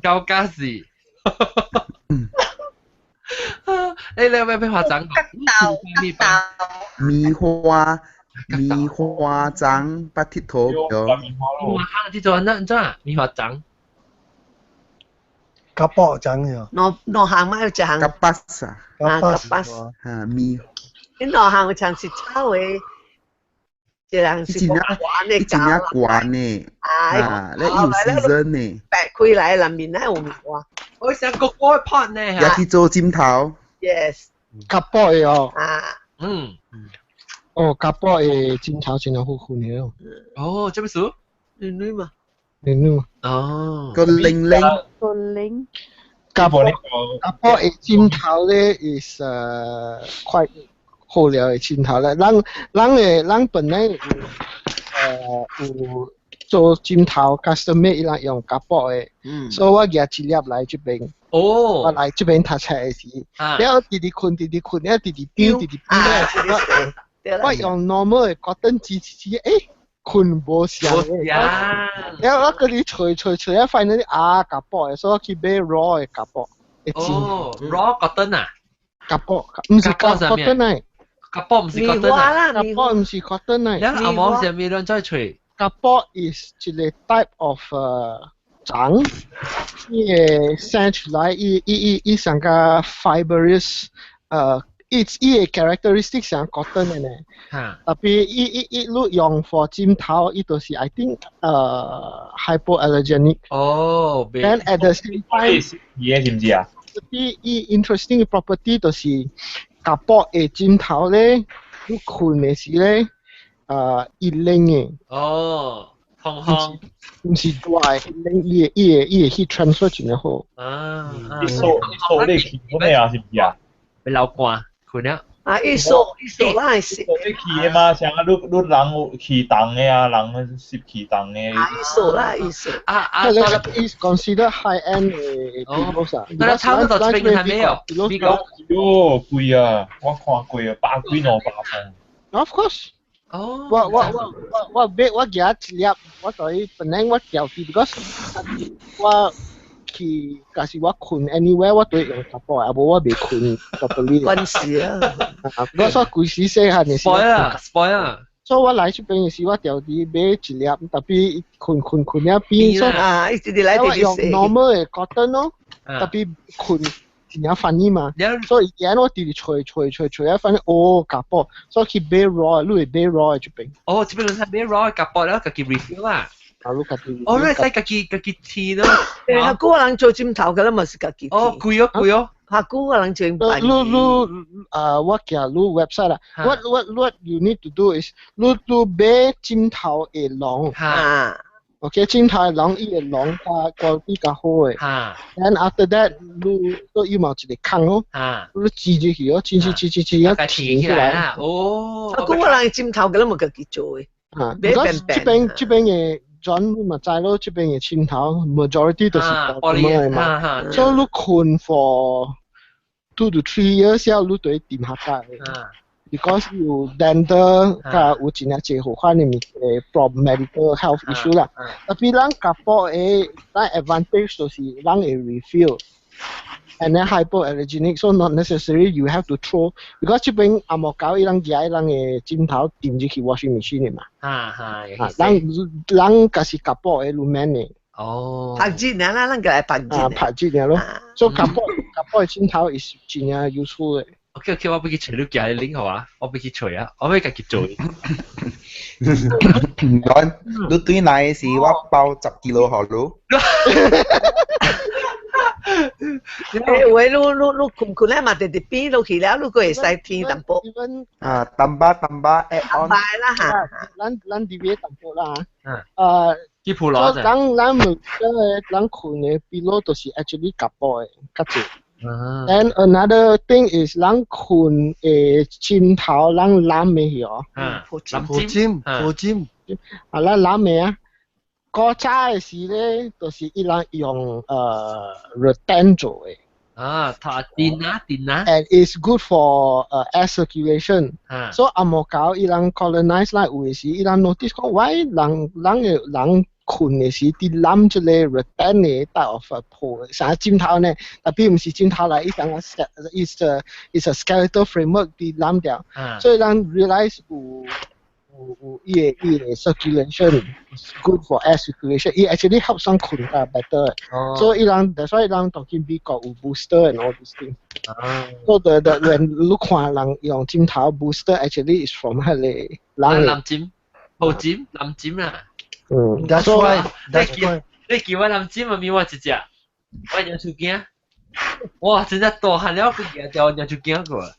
夠家事。你有咩咩化妝？豆豆。棉花棉花針，捌鐵頭咗。棉花糖這做哪怎啊？棉花針。夾卜針喲。兩兩項嘛，有一項。夾巴斯啊。啊，夾巴斯。啊，棉。你兩項有一項是草的，一項是懸的真正懸的。啊，你有 season 呢。白開來，內面那有棉花。我想個鍋泡呢。也去做枕頭。 Yes。夾卜的哦。啊。嗯。哦，夾卜的枕頭真係好困的哦。哦，這麼事？軟軟嘛。軟軟嘛。哦。個零零。個零。夾卜夾卜的枕頭咧，is 快好料的枕頭咧。咱咱的咱本來有有做枕頭 custom made 伊人用夾卜的，所以我舉一粒來這邊。哦。我來這邊讀冊的時，了直直睏，直直睏，了直直變，直直變。我用 normal 的 cotton 紙紙，欸，睏無相的。了我閣去揣揣揣，啊，發現啊夾卜的，所以我去買 raw 的夾卜。哦，raw cotton 啊？夾卜，毋是 cotton 來。夾卜毋是 cotton 啊？夾卜毋是 cotton 來。了阿毛啥物亂再揣？夾卜 is 一個 type of 長，伊會生出來，伊伊伊伊上個 fibrous，伊伊個 characteristic 像 cotton 的呢。特別伊伊伊你用 for 枕頭，伊就是 I think hypoallergenic。哦。 Then at the same time，嘢知唔知啊？伊伊 interesting property 就是夾卜的枕頭咧，你睏的時咧，伊冷的。哦，通風。毋是熱，冷伊會伊會伊會 heat transfer 真係好。啊，伊掃伊掃你去咩啊？是唔是啊？會流汗，睏了。啊，伊掃伊掃咱會濕。你去的嘛？像啊，你你人有氣凍的啊，人濕氣凍的。啊，伊掃啦，伊掃。啊啊， is consider high end 的 pillows 啊。那差不多這邊還沒有。喲，貴啊！我看過啊，百幾兩百蚊。 Of course。哦。我我我我我買我舉一粒，我對本來我調啲，because 我去，假使我睏 anywhere 我都會用夾卜，啊無我袂睏 properly。關事啊！我說規時細漢的時。 spoil 啊，spoil 啊！所以我來這邊的時，我調啲買一粒，特別睏睏睏了變，所以啊，一直來我用 normal 的 cotton 咯，特別睏真正 funny 嘛，所以以前我直直揣揣揣揣啊，反正哦夾卜，所以去買 raw，你會買 raw 的這邊。哦，這邊你買 raw 夾卜了，家己 refill 啦。啊，你家己。哦，你使家己家己剃咯。欸，下久人做枕頭，佢都嘛是家己。哦，貴哦，貴哦。下久人做。你你啊，我寄你 website 啦。What you need to do is 你你買枕頭的籠。啊。 OK，枕頭的籠伊的籠較 quality 較好的。Then after that，你你有冇一個空咯？你擠入去哦，擠擠擠擠擠，要填起來。哦。下久人枕頭佢都嘛家己做的。啊，because 這邊這邊的轉你嘛知咯，這邊的枕頭 majority 都是玻璃的嘛，所以你睏 for 2 to 3 years 了，你就會掂下價的。Because 有 dental 佮有真濟好款的物problem medical health issue 啦。特別咱夾卜的，咱 advantage 就是咱會 refill。And then hypoallergenic, so not necessarily you have to throw because 這邊紅毛狗伊人舉伊人的枕頭掟入去 washing machine 的嘛。啊哈。啊，咱咱若是夾卜的，你免的。哦。拍熱爾啦，咱個來拍熱。啊，拍熱爾咯。所以夾卜夾卜的枕頭是真正 useful 的。 OK OK，我欲去揣你寄的 link 好啊，我欲去揣啊，我欲家己做。講，你對來時我包10 kilo 予你。欸，有的你你你睏睏咧嘛，直直變落去了，你閣會使添淡薄。啊，淡薄淡薄 add on。淡啦嚇。咱咱這邊淡薄啦。啊。去鋪攞啫。咱咱每個咱睏的 pillow 都是 actually 夾卜的較濟。And another thing is，咱睏的枕頭，咱攬的哦。啊，抱枕，抱枕。啊，咱攬的啊，古早的時咧，就是伊人用rattan 做的。啊，它電啊電啊。 And it's good for air circulation. 啊。 So 紅毛狗伊人 colonize 來有的時，伊人 notice 講，why 人人的人睏的時，佇攬這个 rattan 的 type of 鋪，啥枕頭呢？Tapi 毋是枕頭來，伊講 is a skeletal framework 佇攬掉。所以人 realize 有伊的 circulation is good for air circulation，伊 actually help 上睏較 better。所以伊人，that's why 人當今美國有 booster and all these things。So the when 你看人用枕頭 booster actually is from 彼个人藍枕、布枕、藍枕啊。嗯。 That's why that's why 你叫我藍枕啊，咪我一隻，我娘出驚。哇！真正大漢了，佢舉掉娘出驚過。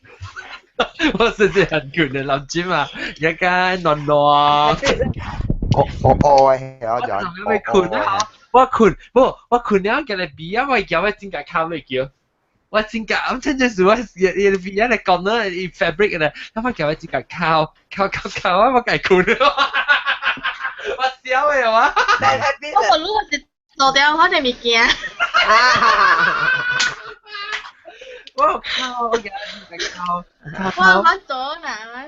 我實在很困的藍枕啊，一間暖暖。我我愛啊，就我困啊！我困，無我困了，叫你鼻啊，我叫我真個靠你叫。我真個，咁真正是我伊鼻啊嚟講呢，伊 fabric 咧，我叫我真個靠靠靠靠啊，我該困了。我笑的嘛。我無如果是做掉我就物件。我靠！我靠！我我做啦。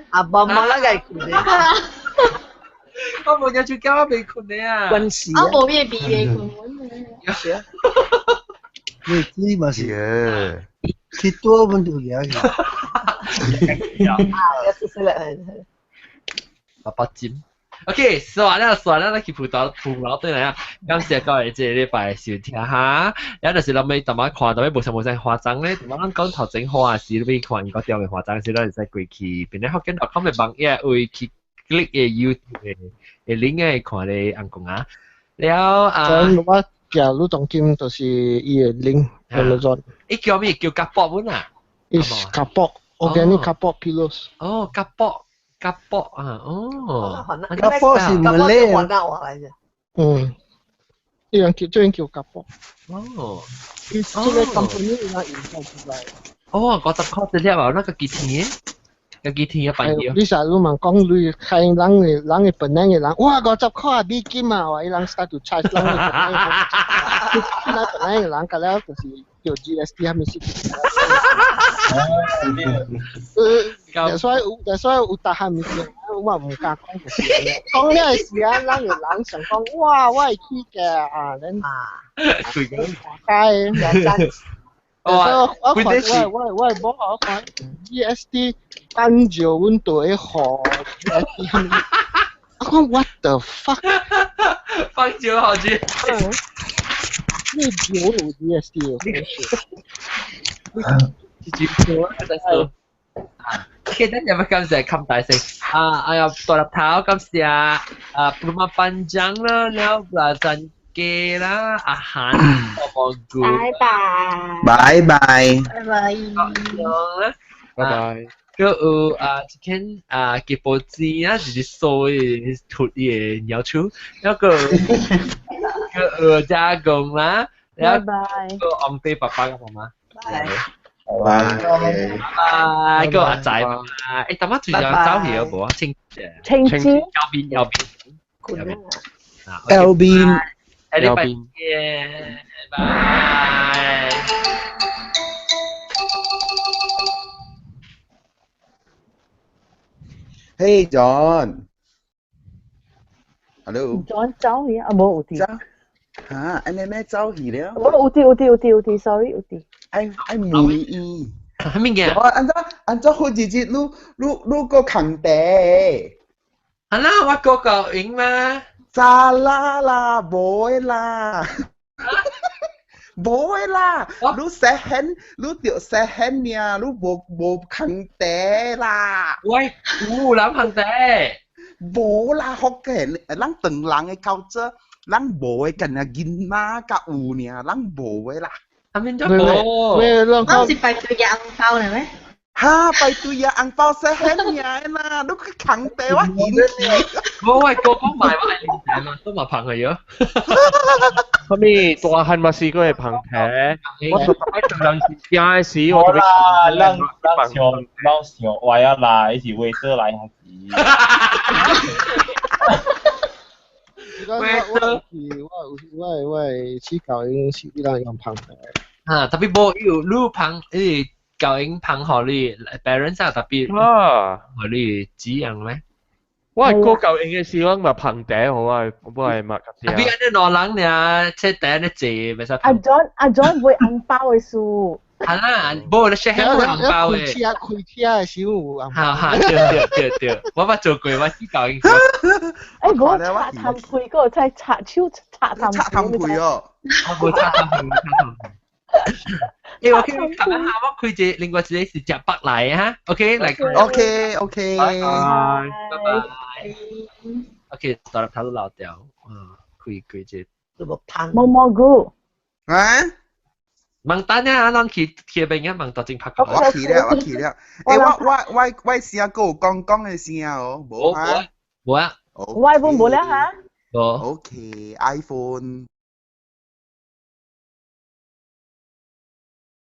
啊，無無啦個困的。我無日就叫我未困的啊。關事我無咩鼻未困。是啊。你知嘛是？去多阮就贏去。啊，是是啦。爸爸尖。OK，算啦算啦，咱去葡萄葡萄對來啊！感謝各位這个禮拜收聽哈。然後就是咱欲淡仔看，淡仔無啥無啥化妝咧，淡仔咱講頭前花時，你欲看伊個調的化妝時，咱會使過去邊咧福建 .com 的網頁位去 click 的 YouTube 的 link 的看咧紅公啊。了啊，我寄你當今就是伊的 link Amazon。伊叫咩？叫 kapok 本啊？ Is kapok organic kapok pillows。哦，kapok，kapok 啊，哦。 kapok 是 Malay 雲南話來嘅。嗯，伊人叫這叫 kapok。哦。伊這个 company 伊人研究出來。哦，50塊一粒啊，那個幾錢？個幾錢一份藥？你成日問講你看人的人的本來的人，哇，50塊美金啊！哇，伊人 start to charge 人的本來，那本來的人，個了就是叫 GST 還咪是？所以有逐項物件，我毋敢講就是講了的時啊，人的人想講，哇，我會去嘅啊，恁對個大街。我我看我我我無我看 GST 按照阮就會予 GST，我講 what the fuck？放少好似。你少有 GST 哦？直接做啊，真係。記得有乜感謝冚大聲啊！哎呀，大粒頭感謝啊，rumah panjang 啦，了 belacan 機啦，阿韓，蘑菇。拜拜。拜拜。拜拜。拜拜。閣有啊，一間啊，吉波子啊，就是掃的吐伊的鳥鼠，還閣閣有加工啦，拜拜。閣王爸爸爸佮媽媽。拜拜。拜，閣阿仔嘛，欸，淡仔最近走去了無啊？清清清右邊右邊右邊。 L B。下禮拜見，拜拜。 Hey John. Hello. John 走去啊，無有佇。嚇，按呢咩走去了？無有佇有佇有佇有佇，sorry 有佇。愛愛問伊。啥物件？我按怎按怎好日子，你你你個扛地？啊啦，我個個贏嘛。咋啦啦，無的啦。無的啦，你細漢，你著細漢爾，你無無扛地啦。喂，有人扛地？無啦，福建，咱唐人的culture，咱無的，干焦囡仔較有爾，咱無的啦。啊，免做無？我是排隊夾紅包呢咩？哈，排隊夾紅包細漢爾的啦，你去扛地我嫌棄。無，我哥講買我愛啉茶嘛，都嘛捧去喲。啥物大漢嘛是個會捧茶，我特別做人是驚的時，我特別啦，咱咱想咱想歪啊啦，伊是waiter來還是？我我我我我去教𪜶是伊人用芳茶。啊，特別無有你芳，伊教𪜶芳予你 parents 啊，特別予你姊樣咩？我係過舊應嘅時，我咪芳茶好啊，我係嘛。特別按呢兩人爾，這茶咧濟，袂使。阿 John 阿 John 買紅包的事。係啦，無你 share 紅包的。開車開車的時有紅包。哈哈，對對對對，我捌做過，我知教𪜶。欸，我插頭皮個，在插手插頭。插頭皮哦。我無插頭皮，插頭皮。欸，我去看下，我開一個另外一個是食北來哈，OK，來。 OK OK。拜拜。拜拜。OK，大粒頭都老掉，啊，開開一個。都無芳。毛蘑菇。啊？問等啊，咱去去邊啊？問到真拍。我去了，我去了。欸，我我我我聲閣有講講的聲哦，無啊？無啊。我本無了哈。無。 OK，iPhone。